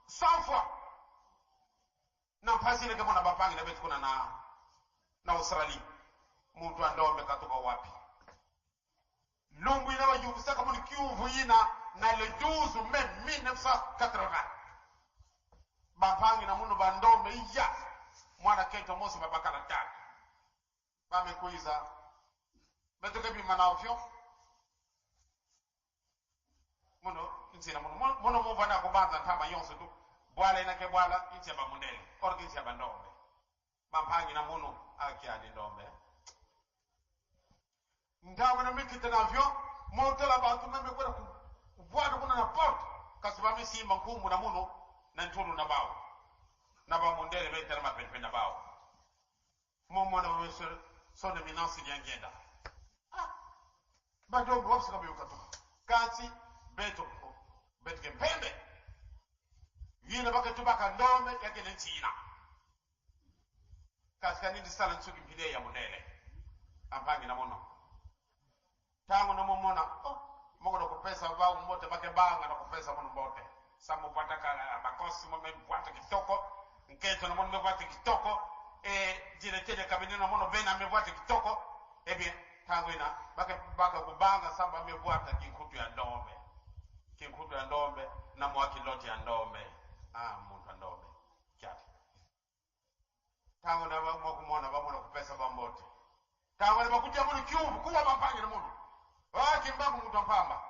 100 fois na mpasi nake mona bampangi na betu kuna na Australie muntu andombe katoka wapi lumbu ina bayubusaka muni kiuvu ina na le 12 mai 1980 bampangi na munu bandombe iya mwana kento mosi babakala tatu bamekuiza betoke bima na avion muno ntsina muno muno muvana kubanza ntama yonse tu bwala inake bwala inti ya bamundele orgi inti ya bandombe bampangi na munu akiadi ndombe ndawe na mikite na avion motela bantu meme kwenda kubwana kuna na porte kasi bamisimba nkumbu na muno na ntulu na bawo na bamundele betela mapenepene na bawo momona monsieur son éminence liangenda bandombe wapsika biyuka tu kasi beto beto kempembe Yina baketubaka ndombe yakele ntina. Kasi kanindi sala nsuki mpile ya mundele. Ampangi na mono. Tango na momona, oh, moko na kupesa ba mbote bake banga na kupesa mono mbote. Sambo bwata ka bakosi mo me bwata kitoko. Nketo na mono me bwata kitoko. E directeur de cabinet na mono bena me bwata kitoko. Eh bien, tango ina bake baka kubanga samba me bwata kinkutu ya ndombe. Kinkutu ya ndombe na mwaki loti ya ndombe. Ah, muntu ya ndombe. Kyati. Tango na mwakumona bamona kupesa bambote. Tango na bakutia munu kyuvu kuwa bampange na munu. Ah, Kimbangu muntu ampamba.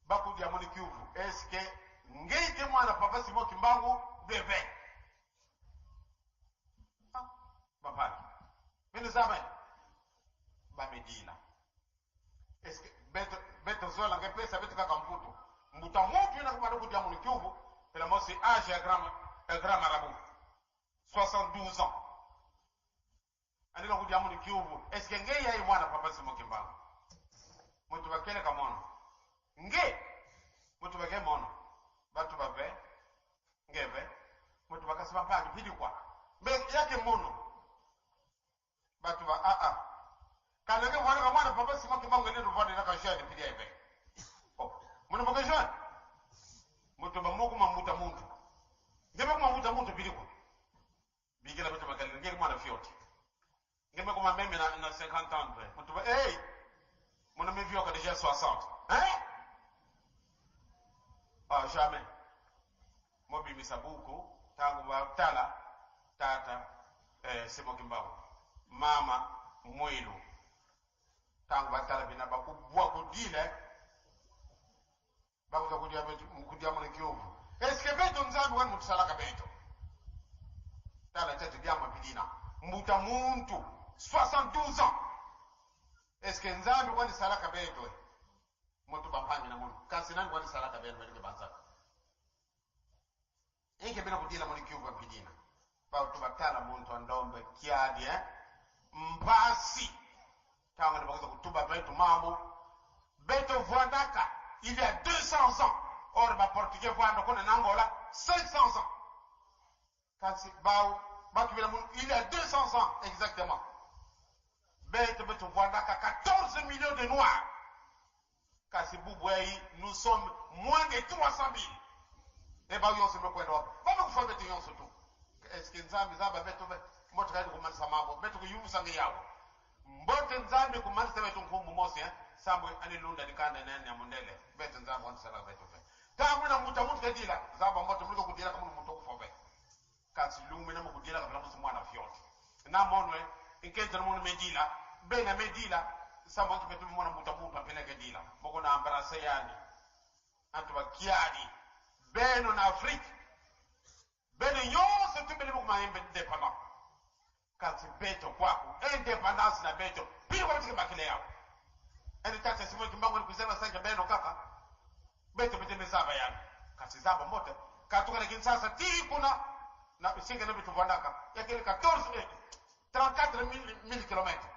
Bakutia munu kyuvu. Eske ngeite mwana papa Simon Kimbangu bebe. Ah, bampange. Mimi zaba. Bamedina. Eske beto beto zola ngepesa beto kaka mvuto. Mbuta mutu ina kupata kutia munu kyuvu. Pela mosi age ya grand marabout. 72 ans. Andika kudia munu kyuvu. Eske nge yayi mwana papa Simon Kimbangu. Muntu bakele kamono. Nge muntu bake mono. Batu bave ngeve. Muntu bakasiba mpangi pidi kwa. Mbe yake mono. Batu ba a a. Kana nge mwana mwana papa Simon Kimbangu nende ruvande na kajane pidi aive. Oh, munu bake jeune. Muntu ba moko mamuta muntu. Ngebe kumamuta muntu pidi kwa. Bigela betu bakale ngeke mwana fioti. Ngebe kuma meme na 50 ans. Muntu ba hey. Mon ami vieux a déjà 60. Hein? Ah, jamais. Mobi misabuku, tangu ba tala, tata, Simon Kimbangu. Mama, Mwilu. Tangu ba tala bina ba kubwa kudile. Ba kuza kudia betu, kudia mwana kiovu. Eske beto nzambi wani mutusalaka beto. Tala tete diama bidina. Mbuta muntu, 72 ans. Eske nzambi kwani salaka beto? Muntu bampangi na muntu. Kasi nani kwani salaka beto beleke banzaka? Inke bina kudila muni kiuva bidina. Ba tubatala muntu andombe kiadi, eh? Mpasi. Tango ni bakuza kutuba beto mambo. Beto voandaka il y a 200 ans. Or ba portugais voando kuna na Angola 500 ans. Kasi bao bakibela muntu il y a 200 ans exactement. Beto beto voandaka 14 millions de noirs. Kasi bubwei nous sommes moins de 300 000. E ba yonso me kwenda wapi? Ba me kufa beto yonso tu. Eske nzambi zaba beto be moto kali kumanisa mambo beto kuyuvusa nge yawo. Mbote nzambi kumanisa beto nkumbu mosi, eh? Sambo anilunda dikanda nani ya mundele. Beto nzambi wanisala beto be. Tangu na muta mutu kedila zaba mbote mutu kudila kama mutu kufa be. Kasi lume na mukudila kabla musu mwana fioti. Na monwe inkenza na mono medila bena medila sambo kipetu mwana muta mutu apena kedila. Moko na ambarasa yani. Antu bakiadi. Beno na Afrique. Beno yonso tubele mukuma indépendant. Kasi beto kwako indépendance na beto. Pili kwa mtike bakile yao. Ene tata Simon Kimbangu ni kusema sasa beno kaka. Beto bete mezaba yani. Kasi zaba mbote. Katuka na Kinshasa ti kuna na singa na bitu vandaka. Yakele 14 34 mille kilomètres.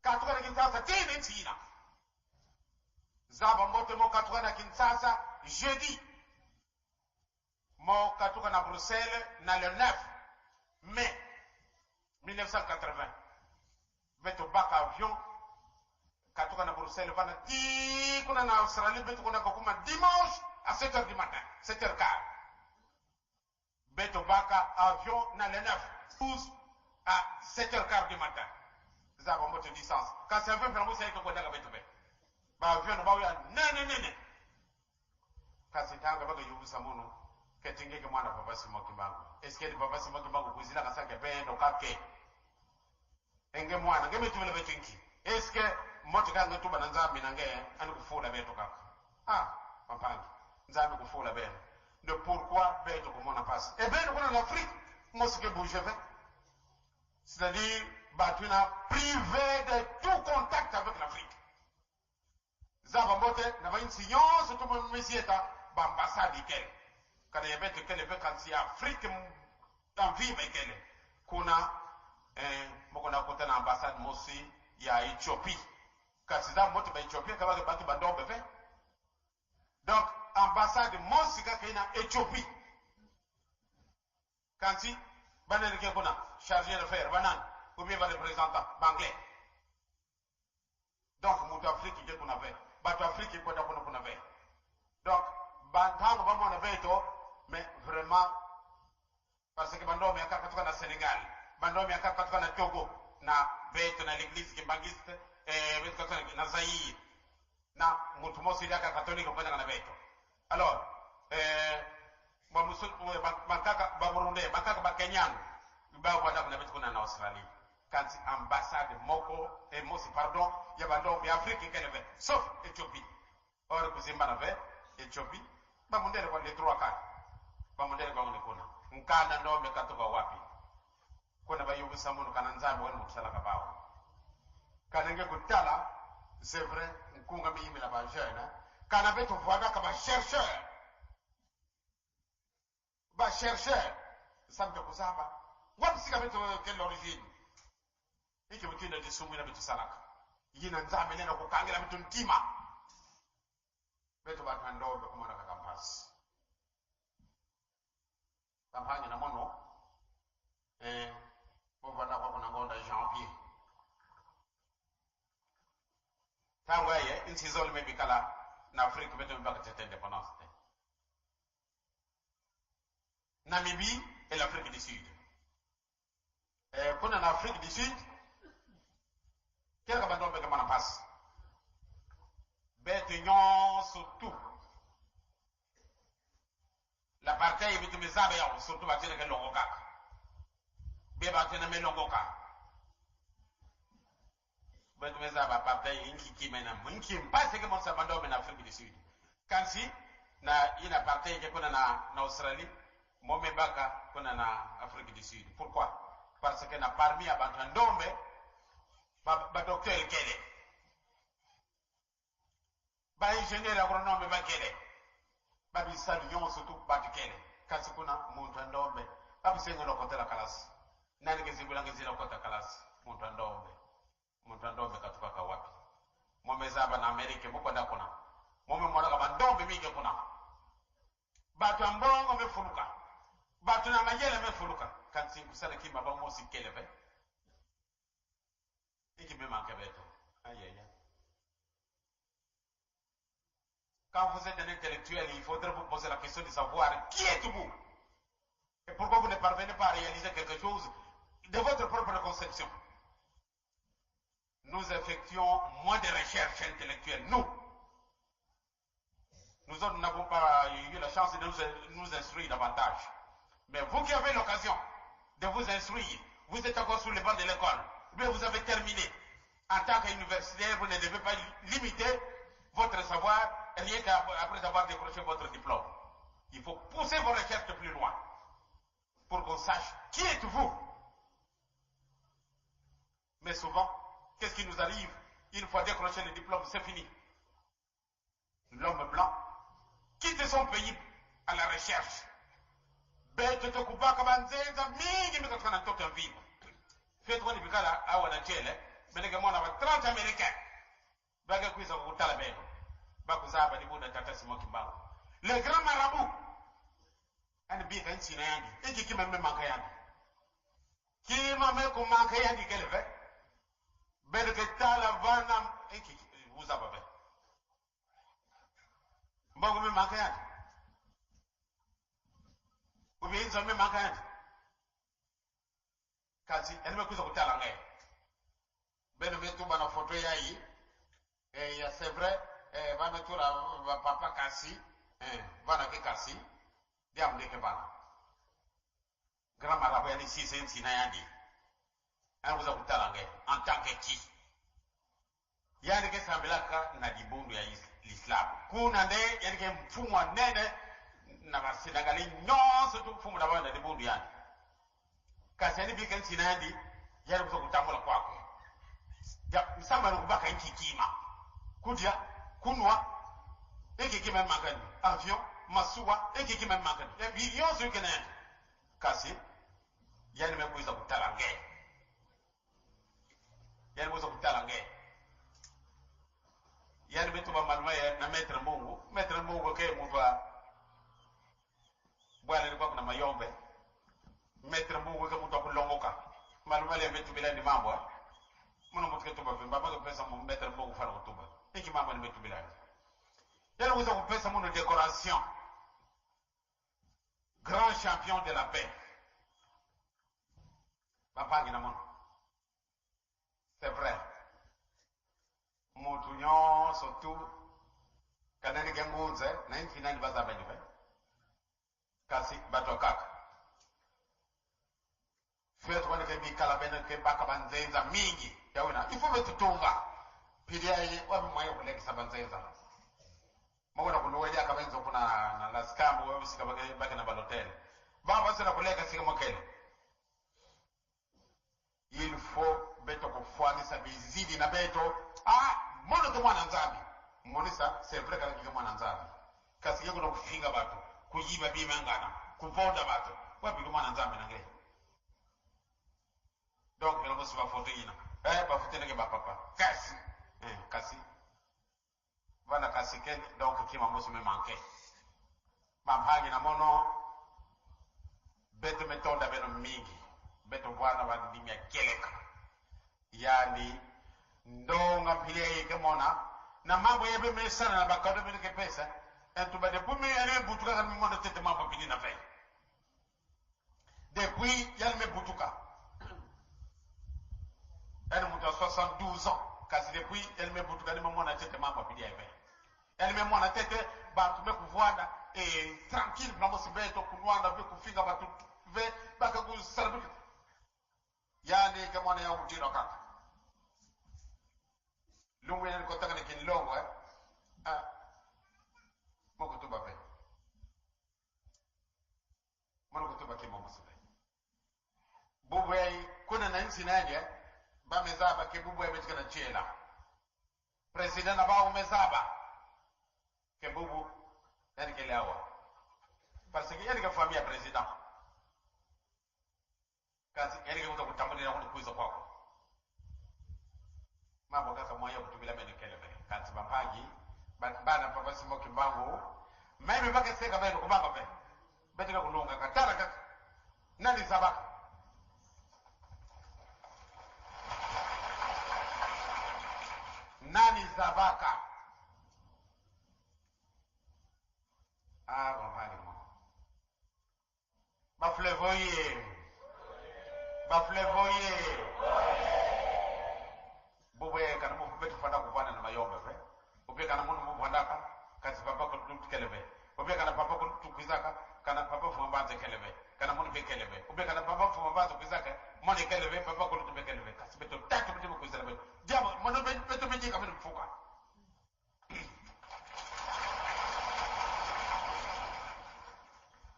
Katuka na Kinshasa ti ni China. Zaba mbote mo katuka na Kinshasa jeudi. Mo katuka na Bruxelles na le 9 mai 1980. Beto baka avion katuka na Bruxelles vana ti kuna na Australie beto kuna kokuma dimanche à 7h du matin, 7h15. Beto baka avion na le 9 12 à 7h15 du matin. Zaba mbote distance. Kasi avion pela musa yake kwenda beto be. Ba avion ba ya nene nene. Kasi tanga baka yubusa munu ketingeke mwana papa Simon Kimbangu. Eske ni papa Simon Kimbangu kuzila kasake bendo kake. Enge mwana ngeme tubele betinki. Eske mbote kange tuba na nzambi nange ani kufula beto kaka. Ah, mampangi. Nzambi kufula beno. De pourquoi beto komona passe. E beno kuna l'Afrique, mosike bouge ve. C'est-à-dire batuna privé de tout contact avec l'Afrique. Zaba mbote na ba nyonso to mesieta ba ambassade ikele. Kana ya beto kele ve kansi Afrique en vive ikele. Kuna moko na kota na ambassade mosi ya Ethiopie. Kasi za mbote ba Ethiopie kabaka batu ba ndombe ve. Donc ambassade mosi kaka ina Ethiopie. Kanti banani ke kuna chargé d'affaires banani ou bien ba représentant banglais. Donc mutu Afrique ke kuna ve, bato Afrique kwenda kuna kuna ve. Donc bantango bamona veto mais vraiment parce que bandomi akaka katoka na Sénégal, bandomi akaka katoka na Togo, na veto na l'église kimbanguiste, veto katoka na Zaïre. Na mutu mosi yaka catholique kwenda na veto. Alors ba musu, ba, bakaka ba Burundais, bakaka ba Kenyan, ba kwenda kuna veto kuna na Australie. Kanti ambassade moko et mosi pardon ya bandomi Afrique keleve sauf Ethiopie. Or kuzimba na ve Ethiopie ba mundele kwa les trois quatre. Ba mundele kwa ngone nkana ndombe katoka wapi? Kuna ba yubusa munu kana nzambe wani mutusala kabao. Kanenge kutala c'est vrai nkunga miyimila ba jeune kana beto voada ka ba chercheur. Ba chercheur sambe kuzaba. Wapi sika beto quelle origine? Iki mutinda disumu ina beto salaka. Yina nzambe nena kukangela beto ntima. Beto ba ndombe kumona ka campus. Campagne na mono bovanda kwa kuna ngonda janvier. Tango ye insizo le mebikala na Afrique beto mbaka tete indépendance te. Namibie et l'Afrique du Sud. Kuna na Afrique du Sud kera bando mbeka mana passe. Beto nyonso tout. L'apartheid bitu mizabe yao surtout batene ke longo kaka. Be batene me longo kaka. Beto mizabe apartheid inki kimena inki mpase ke monsa bando na Afrique du Sud. Kansi na ina apartheid ke kuna na Australie mome baka kuna na Afrique du Sud. Pourquoi? Parce que na parmi abantu ndombe ba docteur kele. Ba ingénieur agronome ba kele. Babi sali nyonso tu batikele. Kasi kuna muntu ndombe. Babi sengo lokotela kalasi. Nani kezibula ngezila kota kalasi. Muntu ndombe. Muntu ndombe katuka ka wapi? Mome zaba na Amerika muko kuna. Mome mwana ka bandombe mingi kuna. Batu ambongo mefuluka. Batu na mayele mefuluka. Kasi kusala kimba ba mosi keleve. Iki mema nkebeto. Ayaya. Quand vous êtes un intellectuel, il faudrait vous poser la question de savoir qui êtes-vous et pourquoi vous ne parvenez pas à réaliser quelque chose de votre propre conception. Nous effectuons moins de recherches intellectuelles, nous. Nous autres n'avons pas eu la chance de nous instruire davantage. Mais vous qui avez l'occasion de vous instruire, vous êtes encore sur le banc de l'école, ou bien vous avez terminé. En tant qu'universitaire, vous ne devez pas limiter votre savoir rien qu'après avoir décroché votre diplôme. Il faut pousser vos recherches plus loin pour qu'on sache qui êtes-vous. Mais souvent, qu'est-ce qui nous arrive? Une fois décroché le diplôme, c'est fini. L'homme blanc quitte son pays à la recherche. Beto to kubaka banzenza mingi mika tukana ntoto vivre. Fetu kwani bikala awa na chele, meneke mwana wa 30 Américains. Baga kuiza kukutala beno. Bakuzaba ni buda tata Simon Kimbangu. Le grand marabout. Ani bika nchi na yangi. Iki kima mme manka yangi. Kima me kumanka yangi keleve. Beno ke tala vana iki uzaba be. Mbongo me manka yangi. Ubinza me manka yangi. Kazi yani me kuza kutala ngai. Beno me tuba na photo yayi. Ya c'est vrai, bana tura ba papa kasi, bana ke kasi, diam de ke bana. Grand marabout yani si c'est na yandi. An kuza kutala ngai en tant que qui. Yani ke sambelaka na dibundu ya l'islam. Kuna nde yani ke mfumo wa nene na basenegali nyonso tu mfumo na bana dibundu yani. Kasi yani bika nchi na yandi, yani kuza kutambula kwako. Ya msamba rukubaka nchi kima. Kudia, kunwa, eke kima makani, avion, masuwa, eke kima makani. Ya nyonso yuke na yandi. Kasi yani mekuiza kutala nge. Yani mekuiza kutala nge. Yani betuba maluma ya na maître Mbungu. Maître Mbungu ke mtu wa bwana ilikuwa kuna mayombe. Maître Mbungu ke mtu akulongoka. Maluma le betubila ni mambo eh. Muno mtu ke tuba vimba baka pesa mu maître Mbungu fana kutuba. Iki mambo ni betubila. Yani kuza kupesa muno décoration. Grand champion de la paix. Bapangi na mono. C'est vrai. Mutu nyonso tu kanani ke ngunze na infinani bazabeli be. Kasi bato kaka. Fetu kwani ke bikala bene ke baka banzenza mingi. Yawina ifo betutunga. Pili ayi wapi mwayo kulekisa banzenza. Mwana kuluweli akabenza kuna na laskambu wewe sika bake bake na balotele. Baba sina kuleka sika mokele. Il faut beto kufwanisa bizidi na beto. Ah, mono ke mwana nzambi. Monisa c'est vrai kana kike mwana nzambi. Kasi yeko kufinga bato, kuyiba bimangana, kuponda bato. Wapi ke mwana nzambi nange? Donc ngelo musi ba foto ina. Eh ba foto nge ba papa. Kasi. Eh kasi. Bana kasi ke donc kima musi me manqué. Bampangi na mono beto metonda beno mingi. Beto bwana bandimya keleka. Yani ndonga mpilia yeke mona na mambo yebe mesana na bakado bene ke pesa entuba depuis me yale butuka kan mono tete mambo bini na fe. Depuis yale me butuka. Yani mutu a 72 ans kasi depuis yale me butuka ni mona tete mambo bini ya fe. Yale me mona tete bantu me kuvuana eh tranquille na mosibeto kunwana ve kufinga batu ve baka kusarbi. Yani ke mona ya mutino kaka. Lungu yene kotanga ni kinlongo eh. Ah. Moko tuba pe. Moko tuba kimo musibe. Bubu yai kuna na nsi nani eh. Ba mezaba ke bubu yai betika na chela. President na ba mezaba. Ke bubu yani ke lewa. Parce que yani ke famille president. Kasi yani ke kutambulia na kuiza kwako. Mambo kaka moyo kutubila mene kelebe. Kanti bampangi bana papa simo kimbangu. Mimi baka seka beno kubanga be. Betika kulunga katara kaka. Nani sabaka? Nani zabaka? Ah bampangi mo. Baflevoye. Baflevoye. Bubwe kana mu betu fanda kuvana na mayombe ve. Ubwe kana munu muvandaka kasi papa ko tukeleve. Ubwe kana papa ko tukwizaka kana papa fumbanze keleve. Kana munu bekeleve. Ubwe kana papa fumbanze kwizaka mone keleve papa ko tubekeleve. Kasi betu tatu betu kwizela betu. Diamo mono betu bejika betu mfuka.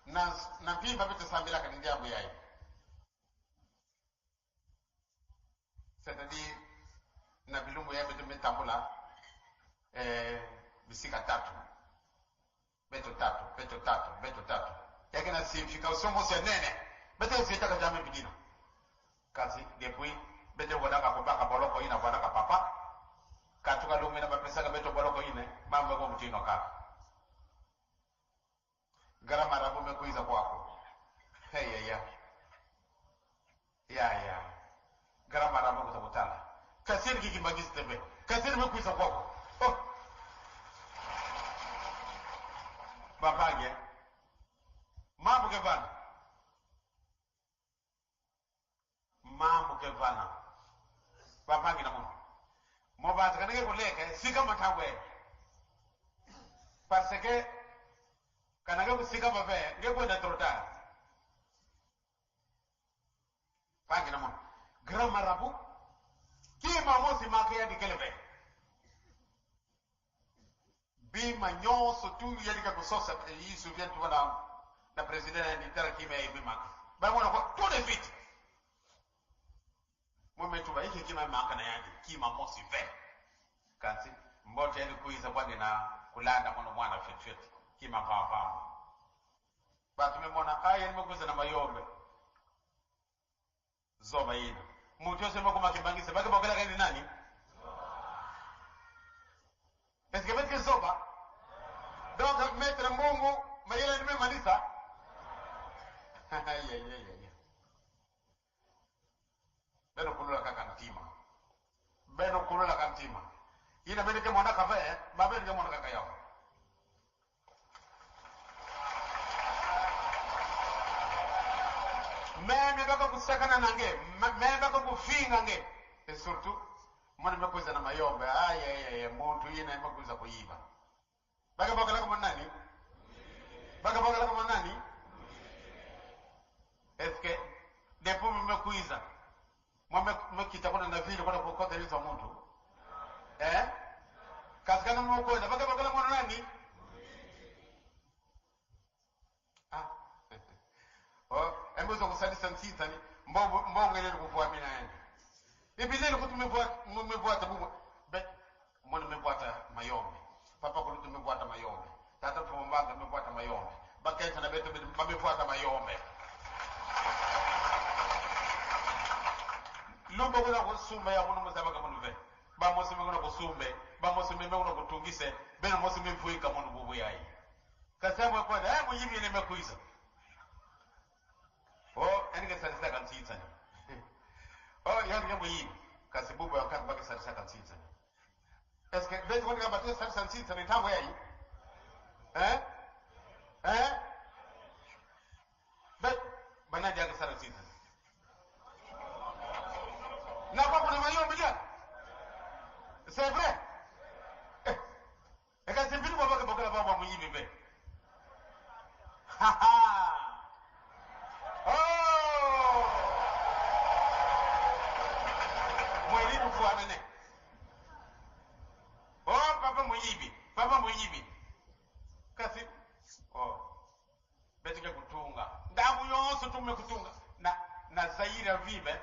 Na na pimba betu sambila kana ndiamu yai. C'est-à-dire na bilumbu ya beto metambula bisika tatu beto tatu beto tatu beto tatu yake na signification mosi ya nene beto sitaka jamais bidina kasi depuis beto wadaka kubaka boloko ina wadaka papa katuka lungu ina bapesaka beto boloko ine mambo kwa mutino kaka garama rabu mekuiza kwako hey ya ya ya ya garama rabu kutakutana kasiri kikimbangisi tembe kasiri mekuiza kwako oh bapange mambo kevana mambo kevana bapange na muno mobaza kanenge kuleka sika matangwe parce que kanenge kusika babe ngekwenda trop tard pange na muno grand marabout kima mosi make ya dikeleve bima nyonso tu yalika kusosa yisu vient tu na na president ya nitara kima ya maka ba mona kwa tout de suite mweme tuba iki kima maka na yandi kima mosi ve kansi mbote yani kuiza bwani na kulanda mwana mwana fit fit kima pa pa ba tumemona aya nimekuza na mayombe zoba yina mutu yose makuma kimbangisa bake bakela kani nani? Est-ce que beti zoba? Donc maître Mbungu mayele ni memalisa. Yeah, yeah. Beno kulula kaka ntima. Beno kulula kaka ntima. Ina bene ke mwana kafe, eh? Ba bene ke mwana kaka yao. Meme baka kusakana nange, meme baka kufinga nge. Et surtout mwana mekuza na mayombe, ay ay ay, muntu yina mekuza kuyiba. Baka baka lako nani? Baka baka lako nani? Est-ce que depuis mmekuiza mwame mekita kuna na vile kuna kokota hizo muntu? Eh? Kasikana mwokoza baka baka mwana nani? Ah. Oh, embuzo kusalisa nsitsa ni mbongo mbongo ile kuvua mina yende. Ibilele kuti mmevuata bubu. Be mbona mmevuata mayombe. Papa kulutu mmevuata mayombe. Tata mfumbaga mmevuata mayombe. Bakensa na betu mmevuata mayombe. Lumba kuna kusumba ya munu muzaba kama nuve. Ba mosime kuna kusumbe, ba mosime kuna kutungise, beno mosime mvuika munu bubu yai. Kasema kwa eh muyibi ne mekuiza. Oh, enige sarisa kantsitsa. Oh, yani ke muyibi. Kasi bubu ya kaka baki sarisa kantsitsa. Est-ce que betu kwa batu sarisa kantsitsa ni tango yai? Eh? Eh? Be banadi yake sarisa kantsitsa. Na kwa kuna mayombe dia. C'est vrai. Eh. Ekasi mbili kwa baka baka baba muyibi be. Ha ha. Oh! Mwelimu fuanane. Oh, papa muyibi, papa muyibi. Kasi oh. Betike kutunga. Ndabu yonso tume kutunga. Na na Zaire vive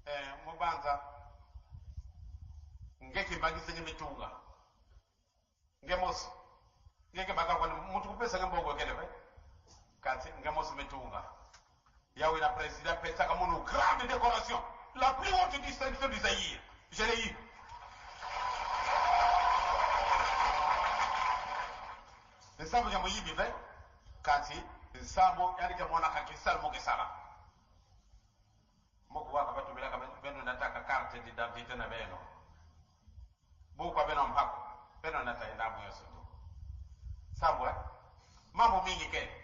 eh mubanza ngeke mbagise ngemitunga. Ngemosi. Ngeke baka kwa mtu kupesa ngembongo keleve. Kasi ngemosi mitunga. Yawe la président pesa comme une grande décoration, la plus haute distinction du Zaïre. Je l'ai eu. Nsambo ya muyibi ve kasi nsambo yani ke mwana kakisala mokesala. Moko waka batumila kama beno nataka carte d'identité na beno. Buku beno mpako. Beno nataenda moyo tu. Sambo eh? Mambo mingi ke.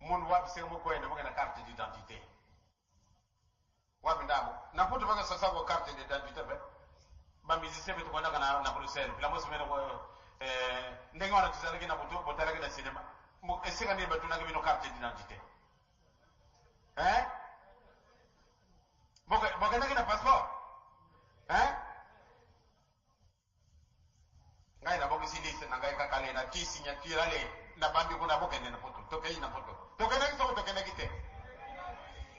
Mundu wapi sema moko enda moko na carte d'identité. Wapi ndabo? Na putu baka sasa kwa carte d'identité be. Ba musicien betu kwenda na na Bruxelles. La mosi mena kwa eh ndenge wana tuzalaki na butu botalaki na cinéma. Esika ni batu na bino carte d'identité. Eh? Boka boka na passeport. Eh? Ngai na bokisi liste na ngai kaka le na ti signature ale na bambi kuna bokende na poto. Tokei na poto. Tokende ki soko tokende ki te.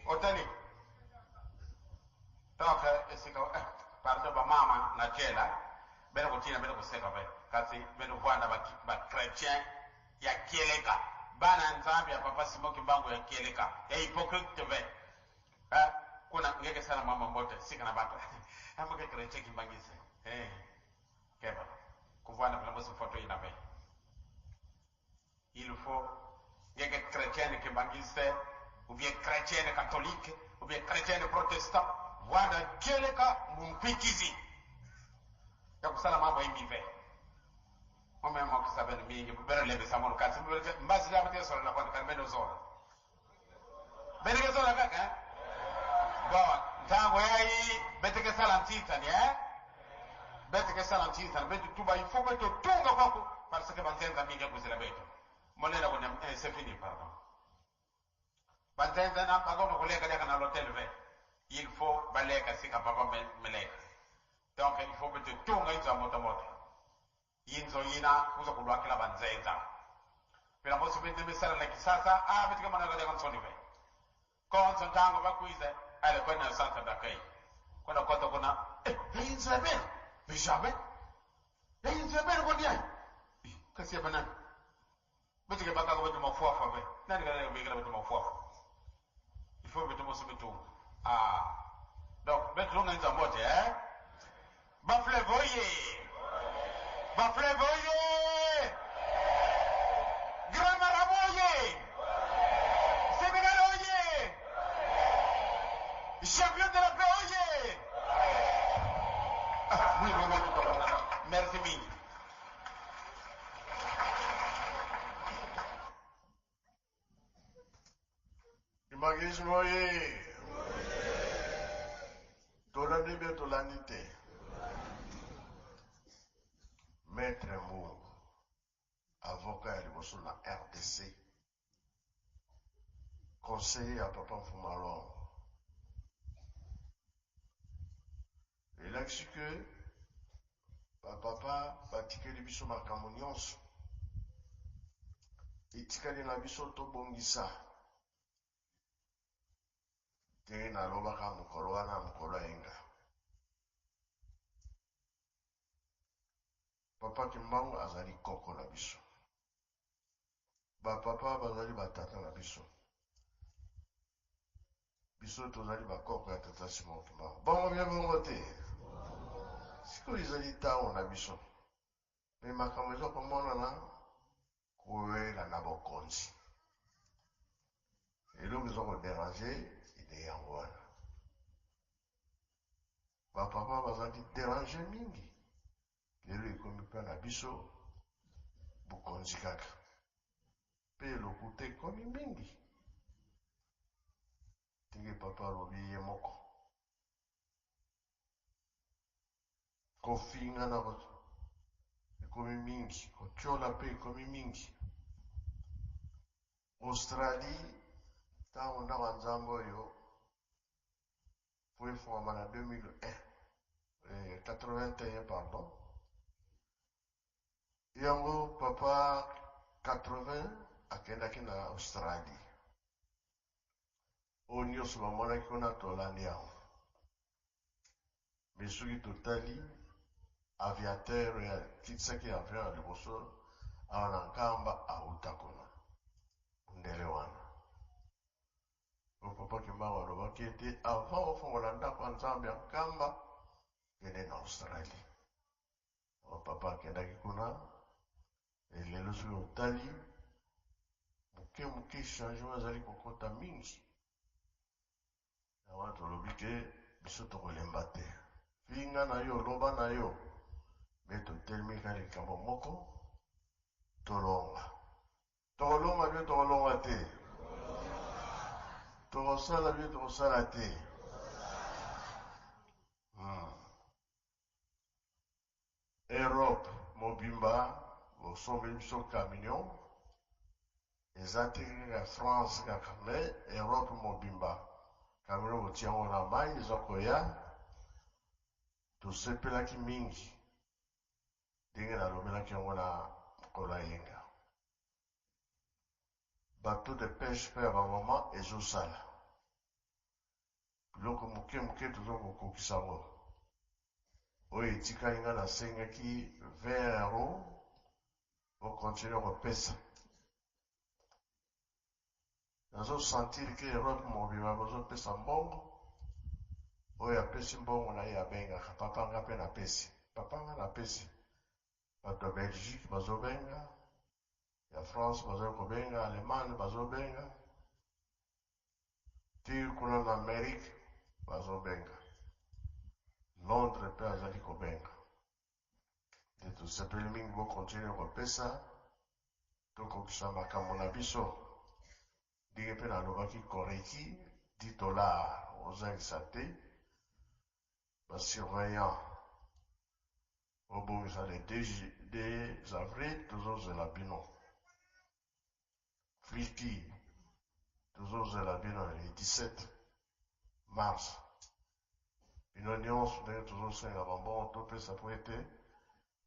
Otali. Donc esika pardon ba mama na chela bena kutina bena kuseka be kasi bena vwanda ba ba chrétien ya kieleka bana nzambi ya papa Simon Kimbangu ya kieleka ya hypocrite ve eh kuna ngeke sana mama mbote sika na batu amke chrétien Kimbangise eh keba kuvwana bila mosi photo ina be il faut ngeke chrétien Kimbangise ou bien chrétien catholique ou bien chrétien protestant vwanda kieleka munkwikizi ya kusala mambo imive mama ya makusa beno mingi beno lebe samono kasi mbasi ya mte solo na kwa kan beno zola beno ke zola kaka eh? Bon ntango yayi beteke sala ntita ni eh beteke sala ntita betu tuba il faut betu tunga kwako parce que banzenza mingi kuzila betu monena kuna eh, c'est fini pardon banzenza na bakono kuleka leka na l'hôtel ve il faut baleka sika papa meleka donc il faut betu tunga inzo moto moto yinzo yina kuza kulwakila banzenza pela mosi bende misala na kisasa ah betu kama na leka nsoni ve konso ntango bakwize ale kwenda centre d'accueil kwenda kota kuna eh yinzo ya beno mais jamais yinzo ya beno kwa ndiaye kasi ya banani betu ke bakako betu mafuafa be nani kana bekela betu mafuafa il faut betu mosi betu ah donc betu longa inzo mote eh ba fleuve oye. Ba fleuve oye! Grand Marabout oye! Sénégal oye! Champion de la paix oye! Ah, oui, oui, oui, oui. Merci mingi. Kimbanguisme oye! Tolandi bien tolandi te. Maître Mbungu, avocat ya liboso na RDC, conseiller ya Papa Mfuma Longo. Elakisi ke bapapa batikeli biso makambo nyonso, etikali na biso tobongisa. Ndenge nalobaka mokolo wana, mokolo ayenga, Papa Kimbangu azali koko na biso, bapapa bazali batata na biso, biso tozali bakoko ya tata Simon Kimbangu. Bongo bien, bongo te? Sikoyo ezali ntango na biso, me makambo eza komonana kowela na bokonzi, eloko eza kodéranger ide yango wana. Bapapa bazalaki déranger mingi, lelo ekomi mpe na biso bokonzi kaka, mpe lokuta ekomi mingi. Ndenge papa alobi ye moko, kofinga na ekomi mingi, kotiola mpe ekomi mingi. Australie, ntango ndako ya Nzambe oyo po efungwama na 2001, 81 pardon, yango papa 80 akendaki na Australie. Oyo nyonso bamonaki kuna, tolandi yango. Me soki totali aviateur oyo akitisaki avion ya liboso awa na Nkamba, auta kuna, ndele wana o Papa Kimbangu alobaki ete avant ofongola ndako ya Nzambe ya Nkamba, kende na Australie. O papa akendaki kuna. Elelo soki otali moke moke, changement ezali kokota mingi. Yango tolobi ke biso tokolemba te. Finga na yo, loba na yo, me totelemi kaka likambo moko: tolonga. Tokolonga bie, tokolonga te, tokosala bie, tokosala te. Europe mobimba bosombeli biso camion. Eza te kaka France kaka, mais Europe mobimba camion botia yango na mai, eza koya. Tosepelaki mingi ndenge nalobelaki yango na mokolo ayenga. Bateau de pêche mpe ya bamama ezosala biloko moke moke, toza kokokisa yango. Oyo etikali, nga nasengaki 20 euro, bocontinuer kopesa. Nazosentir ke Europe mobimba bazopesa mbongo. Oyo apesi mbongo na ye abengaka papa, nga mpe napesi, papa nga napesi. Bato ya Belgique bazobenga, ya France bazoki kobenga, Allemagne bazobenga, ti kuna na Amérique bazobenga, Londres mpe azali kobenga. Nde tosepeli mingi, bocontinuer kopesa, tokokisa makambo na biso. Ndenge mpe nalobaki, koreki 10 dollar ozangisa te. Basurveillant obongisa le 2 avril, tozozela bino. Friki, tozozela bino le 17 mars. Bino nyonso, ndenge tozosenga bambongo, topesa po ete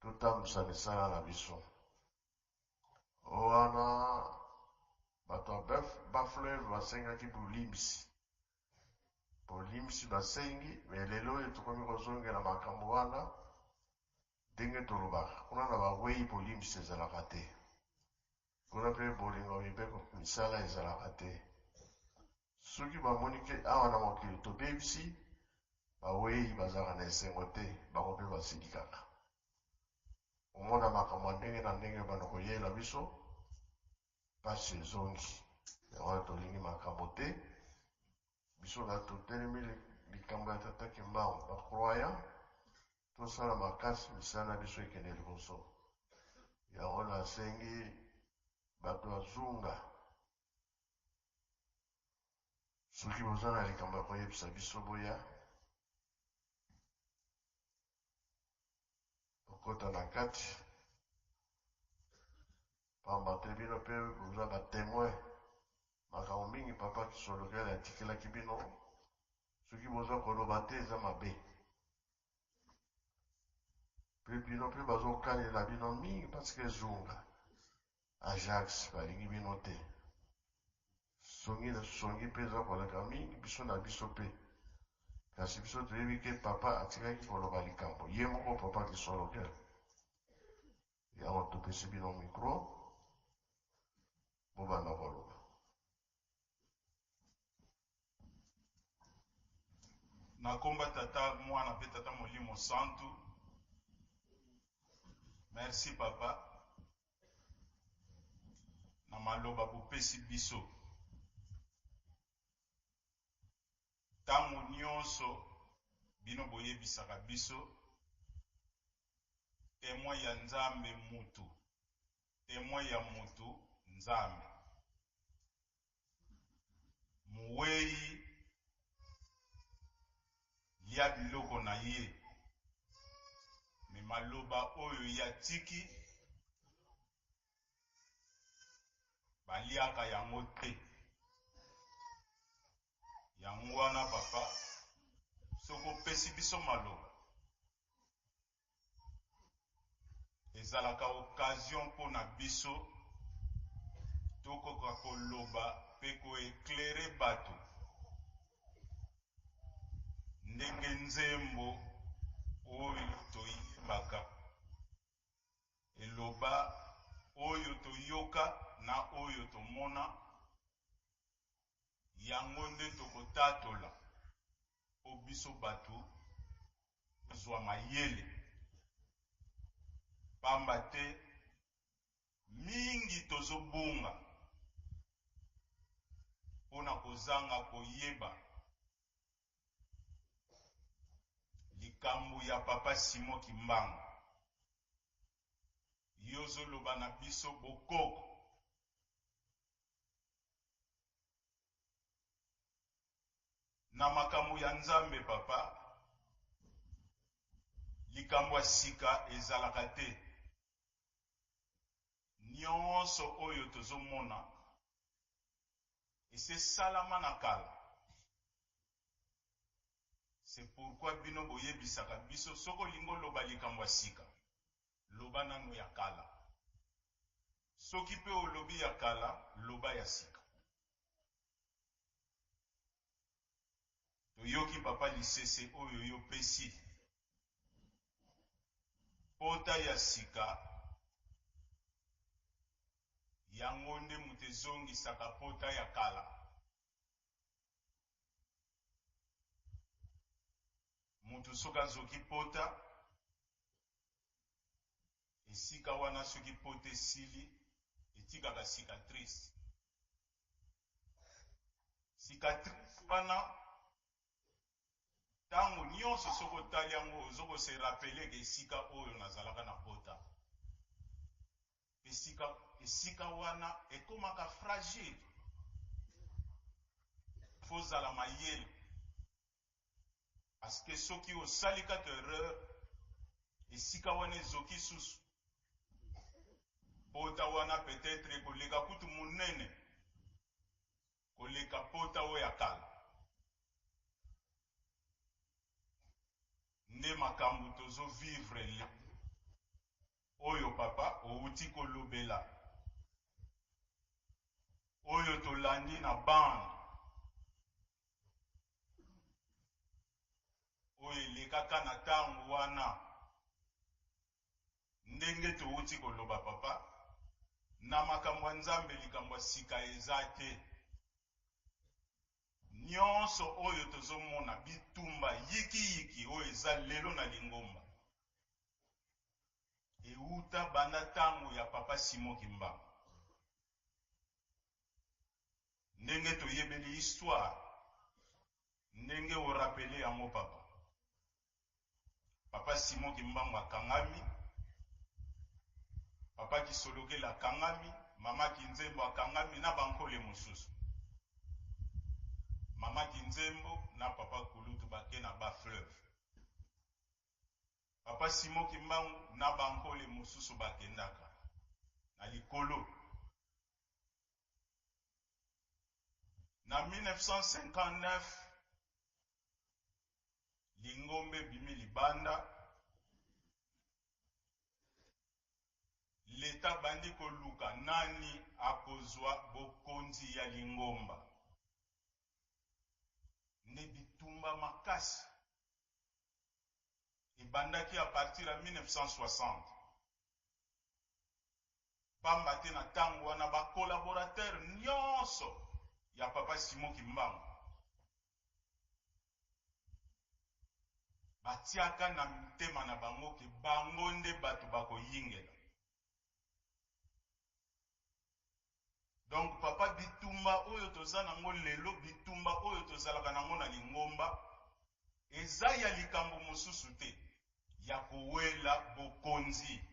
totambwisa misala na biso wana. Bato ya bafleuve basengaki bolimbisi, bolimbisi basengi, me lelo oyo tokomi kozongela makambo wana. Ndenge tolobaka kuna na bawei, bolimbisi ezalaka te kuna, mpe bolingo mibeko misala ezalaka te. Soki bamoni ke awa na mokili tobebisi, bawei bazalaka na esengo te, bango mpe basilikaka. Omona makambo ya ndenge na ndenge ebanda koyela biso, pasi ezongi. Yango wana tolingi makambo te. Biso na totelemi likambo ya Tata Kimbangu, ba croyants tosala makasi misala na biso ekende liboso. Yango nasengi bato ya Zunga, soki boza na likambo ya koyebisa biso boya. Okota na kati pamba te bino pe boza ba temoin makambo mingi papa kisolokele atikelaki bino soki boza koloba te eza mabe pe bino pe bazokanela bino mingi parce que zunga Ajax balingi bino te songi na songi pe eza koleka mingi biso na biso pe kasi biso toyebi ke papa atikaki koloba likambo ye moko papa kisolokele yango topesi bino micro bobanda koloba. Na komba tata mwana pe tata molimo santu merci papa na maloba bopesi biso tango nionso bino boyebisaka biso temoin ya nzambe mutu temoin ya mutu nzambe Moweyi lia biloko na ye mais maloba oyo ye atiki baliaka yango te. Yango wana papa soki opesi biso maloba Ezalaka occasion mpo na biso tokoka koloba mpe ko eclairer bato ndenge nzembo oyo toyembaka eloba, oyo toyoka na oyo tomona, yango nde tokotatola mpo biso bato tozwa mayele, pamba te mingi tozobunga mpo na kozanga koyeba likambo ya Papa Simon Kimbangu. Yo ozoloba na biso bokoko. Na makambo ya Nzambe papa, likambo ya sika ezalaka te. Nionso oyo tozo mona esi esalama na kala. C'est pourquoi bino boyebisaka biso soki olingi oloba likambo ya sika, loba nanu ya kala. Soki pe olobi ya kala, loba ya sika. Toyoki papa lisese oyo yo pesi. Pota ya sika yango nde moto ezongisaka pota ya kala. Mutu soki azoki pota, esika wana soki pota esili etikaka cicatrice. Cicatrice wana tango nionso soki otali yango ozo ko se rappeler ke esika oyo nazalaka na pota. Esika esika wana ekomaka fragile. Faut ozala mayele parce que soki osali kaka erreur esika wana ezoki susu. Pota wana peut etre ekoleka kutu munene koleka pota oyo ya kala. Nde makambu tozo vivre lelo oyo papa owuti kolobela oyo tolandi na bande oyo elekaka na tangu wana. Ndenge towuti koloba papa, na makambo ya Nzambe likambo ya sika eza te. Nionso oyo tozomona, bitumba, yiki yiki oyo eza lelo na lingomba, Ewuta banda tango ya Papa Simon Kimbangu. Ndenge toyebeli histoire, ndenge o rappeler yango papa. Papa Simon Kimbangu akangami, Papa Kisolokele akangami, Mama Kinzembo akangami na ba nkole mosusu. Mama Kinzembo na Papa Kulutu bake na bas fleuve. Papa Simon Kimbangu na ba nkole mosusu bakendaka na likolo. Na 1959, lingomba ebimi libanda, l'Etat abandi koluka nani akozua bokonzi ya lingomba. Nde bitumba makasi ebandaki à partir ya 1960. Pamba te na tango wana ba collaborateurs nionso ya Papa Simon Kimbangu batiaka na mitema na bango ke bango nde batu bakoyingela. Donc papa bitumba oyo toza nango lelo, bitumba oyo tozalaka nango na lingomba eza ya likambo mosusu te, ya kowela bokonzi,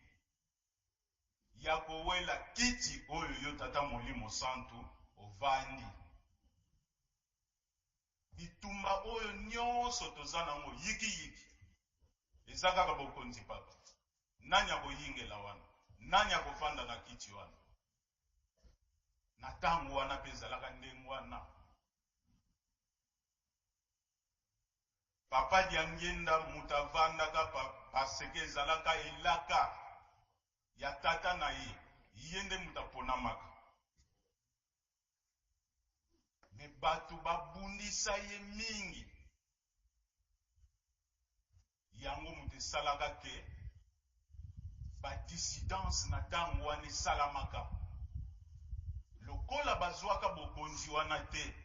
ya kowela kiti oyo yo tata Molimo Santu ovandi. Bitumba oyo nionso toza nango yiki yiki eza kaka bokonzi papa. Nani akoyingela wana? Nani akofanda na kiti wana? Na tango wana pe ezalaka ndenge wana. Papa Diangienda mutu avandaka parce que ezalaka elaka ya tata na ye, ye nde mutu aponamaka. Mais batu babundisa ye mingi, yango mutu esalaka que ba dissidence na tango wana esalamaka. Lokola bazuaka bokonzi wana te,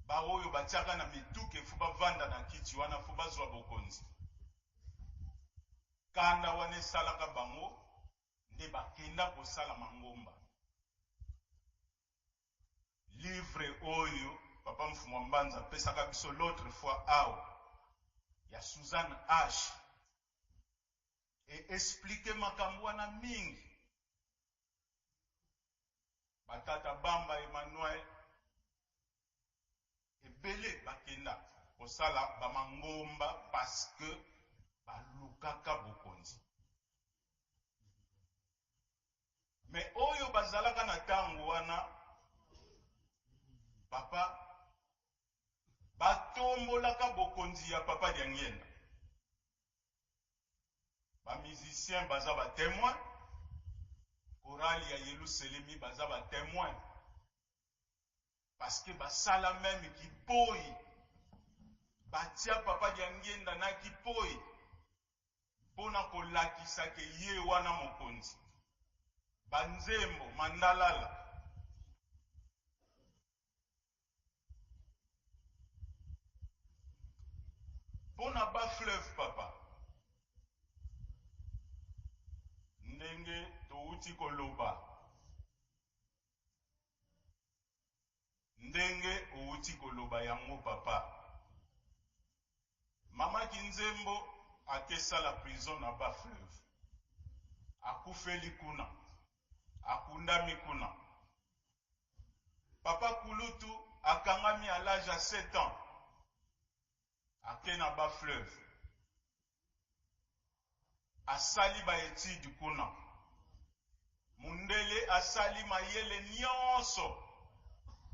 ba oyo batiaka na mitu que faut bavanda na kiti wana, faut bazua bokonzi, kanda wana esalaka bango nde bakenda kosala mangomba. Livre oyo papa Mfumua Mbanza apesaka biso l'autre fois awa ya Suzanne H e expliquer makambo wana mingi. Ba tata Bamba Emmanuel ebele bakenda kosala ba mangomba parce que balukaka bokonzi. Mais oyo bazalaka na tango wana papa batombolaka bokonzi ya papa Diangienda. Ba musiciens baza ba temoins, chorale ya Yeluselemi baza ba temoins parce que basala meme kipoyi, batia papa Diangienda na kipoyi pona kolakisa ke ye wana mokonzi. Ba nzembo mandalala. Pona ba fleuve papa ndenge towuti koloba ndenge owuti koloba yango papa mama kinzembo ake sala prison na ba fleuve akufeli kuna akundami kuna Papa kulutu akangami à l'age ya 7 ans ake na bas fleuve asali ba etudes kuna mundele asali mayele nionso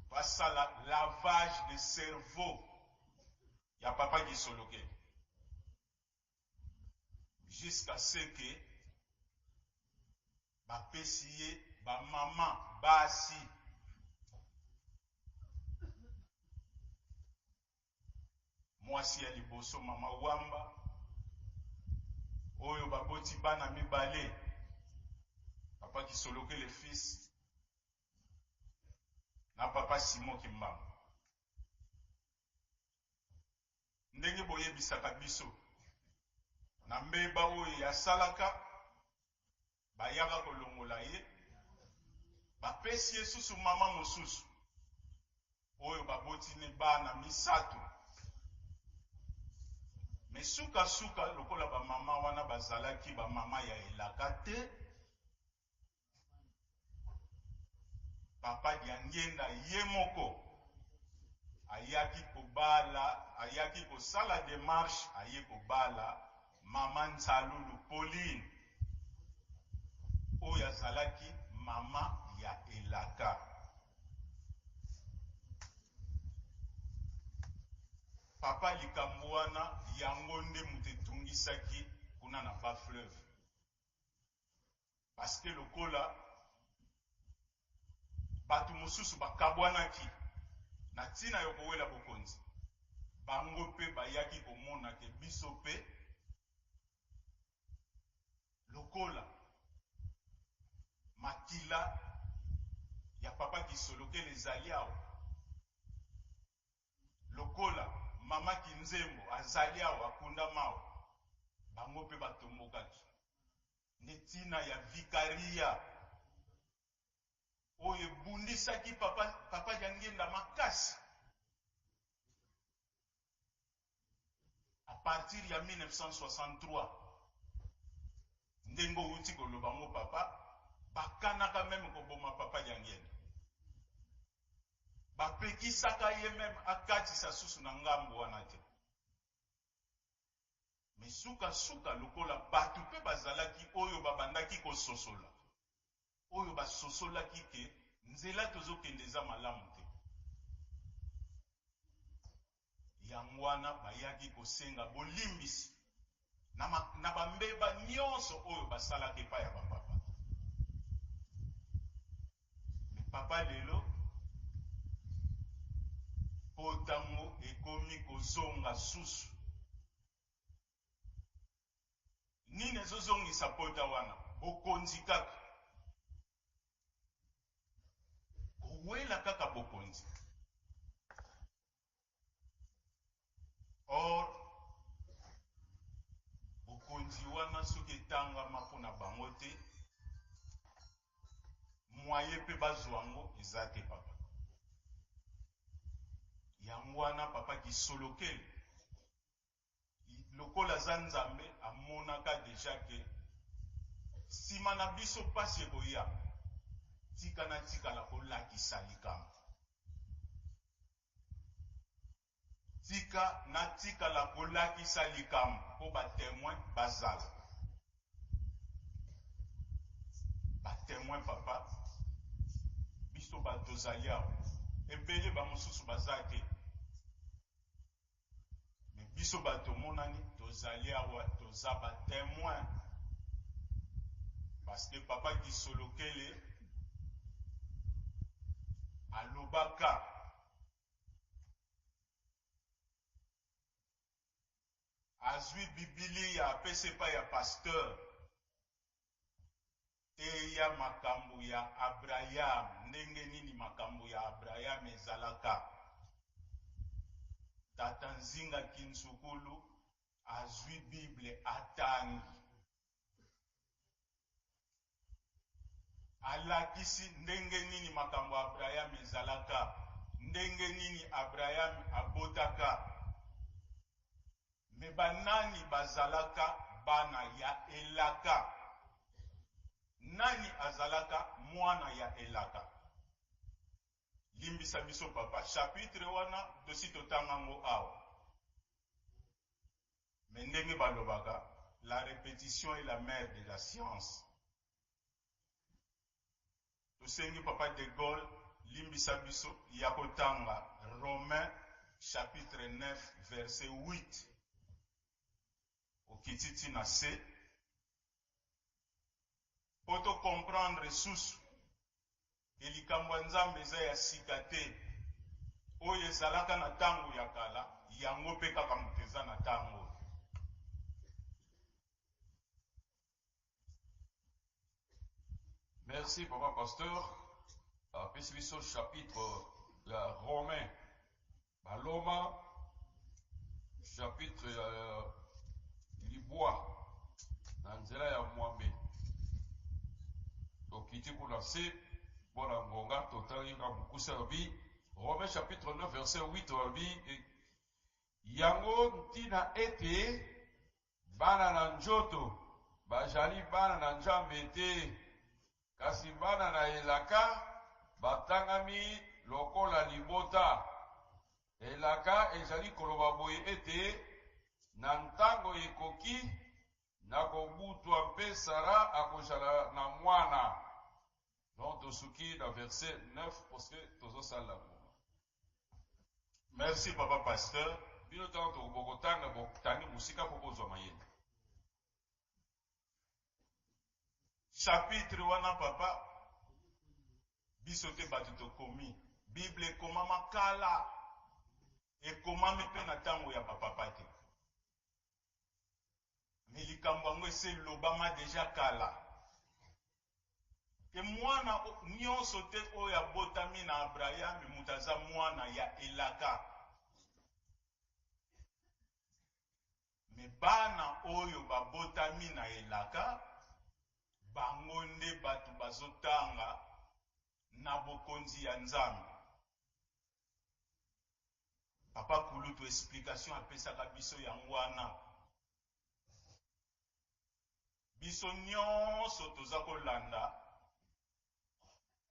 basala lavage de cerveau ya papa Kisolokele jusqu'à ce que bapesi ye ba maman basi mwasi ya liboso mama Wamba oyo baboti bana mibale papa Kisolokele fils na papa Simon Kimbangu. Ndenge boyebisaka biso. Na mbeba oyo asalaka, bayaka kolongola ye, bapesi ye susu mama mosusu oyo baboti ne bana misato. Me sukasuka, lokola bamama wana bazalaki bamama ya elaka te, Papa Diangienda ye moko ayaki kobala, ayaki kosala demarche, aye kobala mama Nsalulu Pauline oyo azalaki mama ya elaka. Papa, likambo wana yango nde moto etungisaki kuna na Bas-Fleuve. Parce que lokola bato mosusu bakabwanaki na ntina ya kowela bokonzi, bango mpe bayaki komona ke biso mpe lokola makila ya Papa Kisolokele ezali awa, lokola Mama Kinzembo azali awa, akundama awa, bango mpe batombokaki. Nde ntina ya vicaria oyo ebundisaki Papa, Papa Diangienda makasi à partir ya 1963. Ndenge owuti koloba ngo papa, bakanaka meme koboma Papa Diangienda, bapekisaka ye meme akatisa susu na ngambo wana te. Mais suka suka lokola batu pe bazalaki oyo babandaki kososola, oyo basosolaki ke nzela tozokende eza malamu te, yango wana bayaki kosenga bolimbisi na, na bambeba nyonso oyo basalaka epai ya bapapa. Mais papa, lelo po tango ekomi kozonga susu, nini ezozongisa pota wana? Bokonzi kaka, kowela kaka bokonzi. Or bokonzi wana soki etangama mpo na bango te, moyen mpe bazwa yango eza te papa. Yango wana Papa Kisolokele, lokola aza Nzambe, amonaka deja ke nsima na biso mpasi ekoya, tika natikala kolakisa likambo, tika natikala kolakisa likambo mpo batemoin bazala batemoin. Papa, biso bato tozali awa ebele, bamosusu baza te, me biso bato tomonani tozali awa, toza batemoin, parce que Papa Kisolokele alobaka, azwi Bibilia, apesi epai ya pasteur, teya makambo ya Abraham, ndenge nini makambo ya Abraham ezalaka. Tata Nzinga Kinzukulu azwi Bible, atangi, alakisi ndenge nini makambo ya Abraham ezalaka, ndenge nini Abraham abotaka, me banani bazalaka bana ya elaka, nani azalaka mwana ya elaka. Limbisa biso papa, chapitre wana tosi totanga ngo awa, me ndenge balobaka, la répétition est la mère de la science. Tosengi Papa de Gaulle, limbisa biso ya kotanga Romain chapitre 9 verset 8, okiti ti na se mpo to comprendre susu ke likambo ya Nzambe eza ya sika te. Oyo ezalaka na ntango ya kala, yango mpe kaka moto eza na ntango oyo. Merci papa pasteur. Apesi biso chapitre ya Romain, Baloma, chapitre ya libwa. Na nzela ya mwambe, tokiti kuna se mpo na ngonga, totangi kaka mokuse. Alobi Romains chapitre 9 verset 8, alobi yango ntina ete bana na njoto bajali bana na Nzambe te, kasi bana na elaka batangami lokola libota. Elaka ezali koloba boye ete na ntango ekoki nakobutwa mpe Sara akozala na mwana. Donc tosuki na verset 9 parce que tozosalela ngonga. Merci papa pasteur. Bino ntango bokotanga, botangi mosika mpo bozwa mayele. Chapitre wana papa, biso te bato tokomi. Bible ekomama kala, ekomami mpe na ntango ya bapapa te. Me likambo yango esi elobama deja kala. Ke mwana nyonso te oyo abotami na Abraham moto aza mwana ya elaka. Me bana oyo babotami na elaka, bango nde bato bazotanga na bokonzi ya Nzambe. Papa Kulutu explication apesaka biso yango wana. Biso nyonso toza kolanda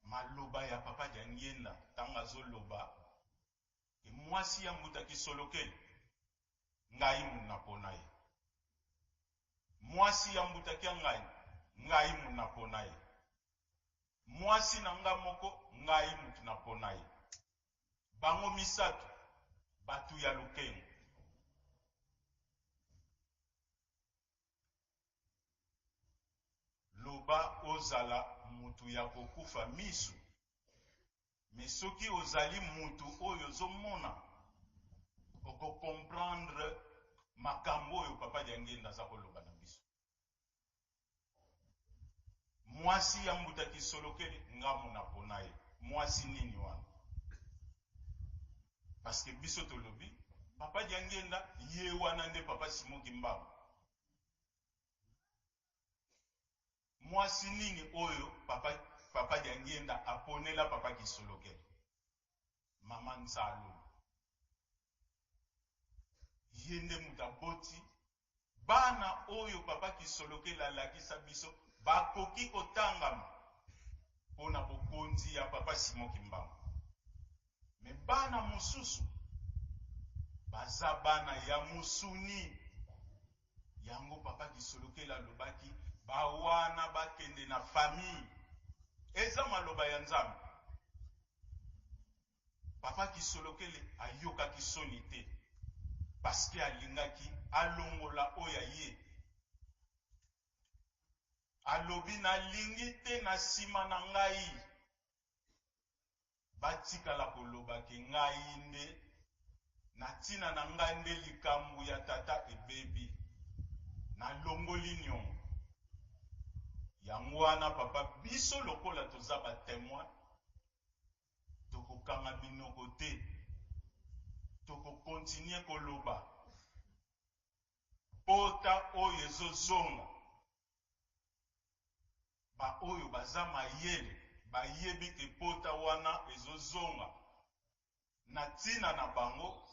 maloba ya Papa Diangienda ntango azoloba ke mwasi ya mbuta Kisolokele ngai munapona ye, mwasi ya mbuta kia ngai ngai munapona ye, mwasi na nga moko ngai mutu napona ye. Bango misato batu ya lokengo. Loba ozala mutu ya kokufa misu, mais soki ozali mutu oyo ozomona, oko comprendre makambo oyo Papa Diangienda aza koloba na biso. Mwasi ya mbuta Kisolokele nga munapona ye. Mwasi nini wana? Parce que biso tolobi Papa Diangienda ye wana nde Papa Simon Kimbangu. Mwasi nini oyo Papa Diangienda aponela Papa Kisolokele? Mama Nzalulu. Ye nde moto aboti bana oyo Papa Kisolokele alakisa biso bakoki kotangama mpona bokonzi ya Papa Simon Kimbangu. Me bana mosusu baza bana ya musuni. Yango Papa Kisolokele alobaki bawana bakende na famille. Eza maloba ya Nzambe. Papa Kisolokele ayokaki soni te parce que alingaki alongola oyo ya ye. Alobi nalingi te na sima na ngai batikala koloba ke ngai nde na tina na ngai nde likambo ya tata ebebi, nalongoli niongo. Yango wana papa, biso lokola toza ba temoin, tokokanga minoko te, tokokontinue koloba pota oyo ezozonga. Ba oyo baza mayele bayebi ke pota wana ezozonga na tina na bango,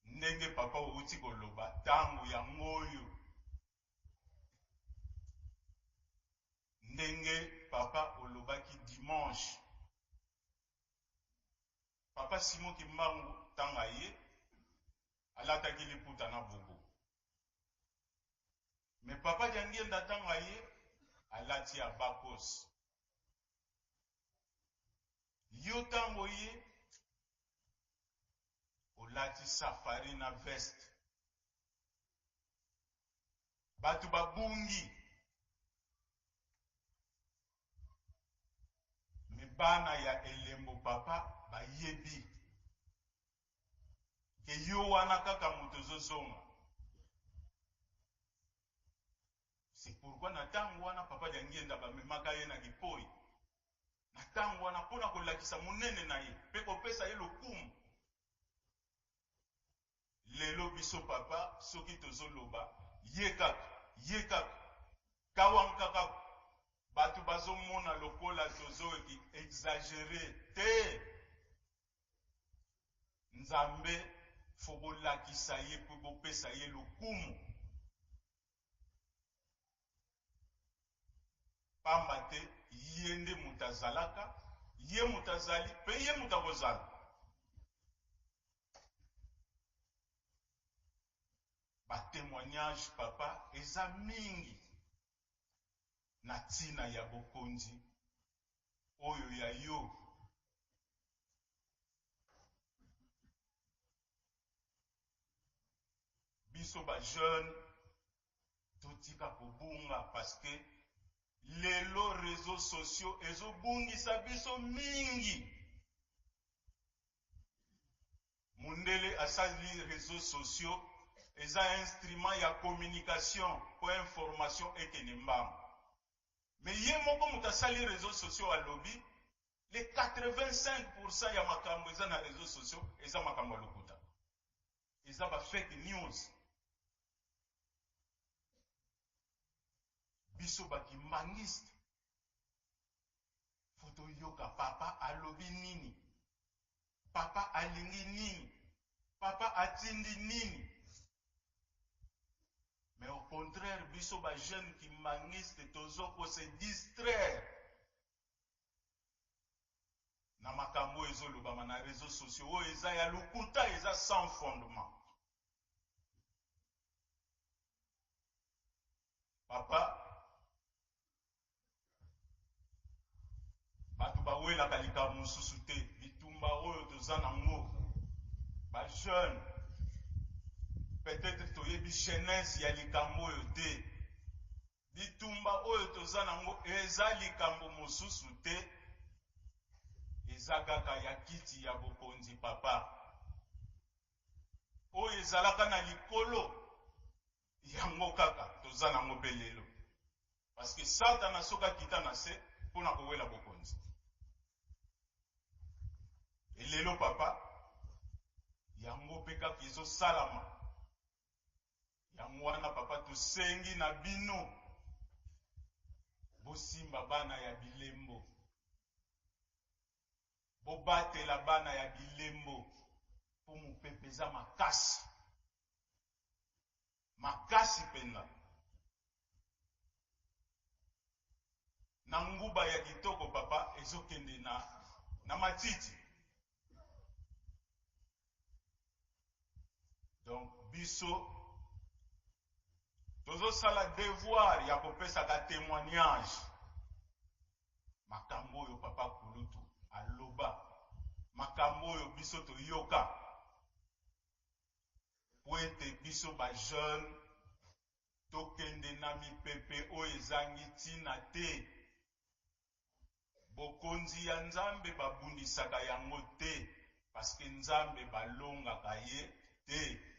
ndenge papa outi koloba tango yango oyo, ndenge papa olobaki dimanche, Papa Simon Kimbangu tanga ye alataki liputa na bobo, mais Papa Diangienda tanga ye alati abakos. Yo tango ye olati safari na veste, bato babungi, me bana ya elembo papa bayebi ke yo wana kaka moto ozozonga. C'est pourquoi na tango wana Papa Diangienda bamemaka ye na kipoi na tango wana mpona kolakisa monene na ye mpe kopesa ye lokumu. Lelo biso papa soki tozoloba Ye kaka, ye kaka. Kawankaka bato bazomona lokola tozo exagere te. Nzambe fo bolakisa ye mpe bopesa ye lokumu. Pamba te ye nde moto azalaka, ye moto azali mpe ye moto akozala. Ba temoignage papa eza mingi na tina ya bokonzi oyo ya yo. Biso ba jeune totika kobunga parce que lelo reseaux sociaux ezobungisa biso mingi. Mundele asali reseaux sociaux eza instrument ya communication po information ekende mbangu. Mais ye moko moto asali reseaux sociaux alobi les 85% ya makambo eza na reseaux sociaux eza makambo ya lokuta. Eza ba fake news. Biso ba kimbanguiste faut toyoka papa alobi nini, papa alingi nini, papa atindi nini. Mais au contraire biso ba jeune kimbanguiste tozo ko se distraire na makambo oyo ezolobama na reseaux sociaux oyo eza ya lokuta, eza sans fondement. Papa, bato bawelaka likambo mosusu te. Bitumba oyo toza nango ba jeune, peut-être toyebi genèse ya likambo oyo te. Bitumba oyo toza nango eza likambo mosusu te, eza kaka ya kiti ya bokonzi papa, oyo ezalaka na likolo, yango kaka toza nango mpe lelo. Parce que Satana soki akita na se mpo na kowela bokonzi. Elelo papa, yango mpe kaka ezosalama. Yango wana papa tosengi na bino bosimba bana ya bilembo, bobatela bana ya bilembo mpo mopepe eza makasi makasi mpenza. Na nguba ya kitoko papa ezokende na, na matiti. Donc biso tozosala devoir ya kopesaka temoignage makambo oyo papa kulutu aloba, makambo oyo biso toyoka, po ete biso ba jeune tokende na mipepe oyo ezangi ntina te. Bokonzi ya Nzambe babundisaka yango te, parce que Nzambe balongaka ye te.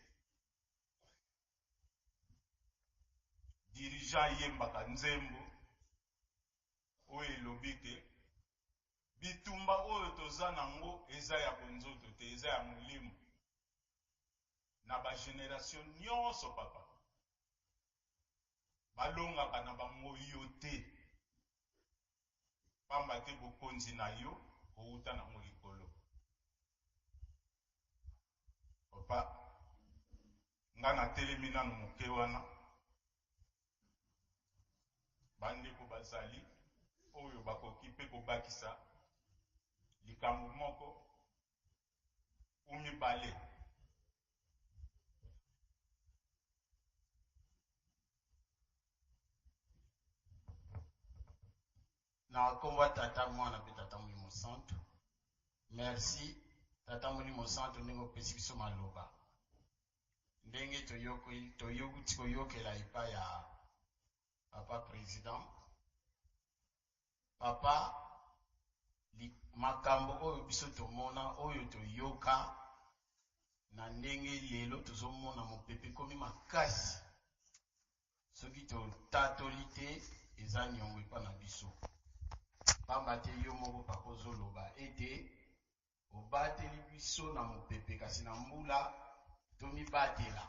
Dirigeant ayembaka nzembo oyo elobi ke bitumba oyo toza nango eza ya bonzoto te, eza ya molimo. Na ba generation nionso papa balongaka na bango yo te, pamba te bokonzi na yo owuta nango likolo. Papa, nga natelemi nanu moke wana, bandeko bazali oyo bakoki pe kobakisa likambo moko ou mibale. Na nkombo ya Tata, Mwana mpe Tata Molimo Santu. Merci Tata Molimo Santu ndenge opesi biso maloba, ndenge toyokuti koyokela epai ya Papa President. Papa, makambo oyo biso tomona, oyo toyoka, na ndenge lelo tozomona mopepe ekomi makasi, soki totatoli te eza niongo epa na biso. Pamba te yo moko papa ozoloba ete obateli biso na mopepe, kasi na mbula tomibatela.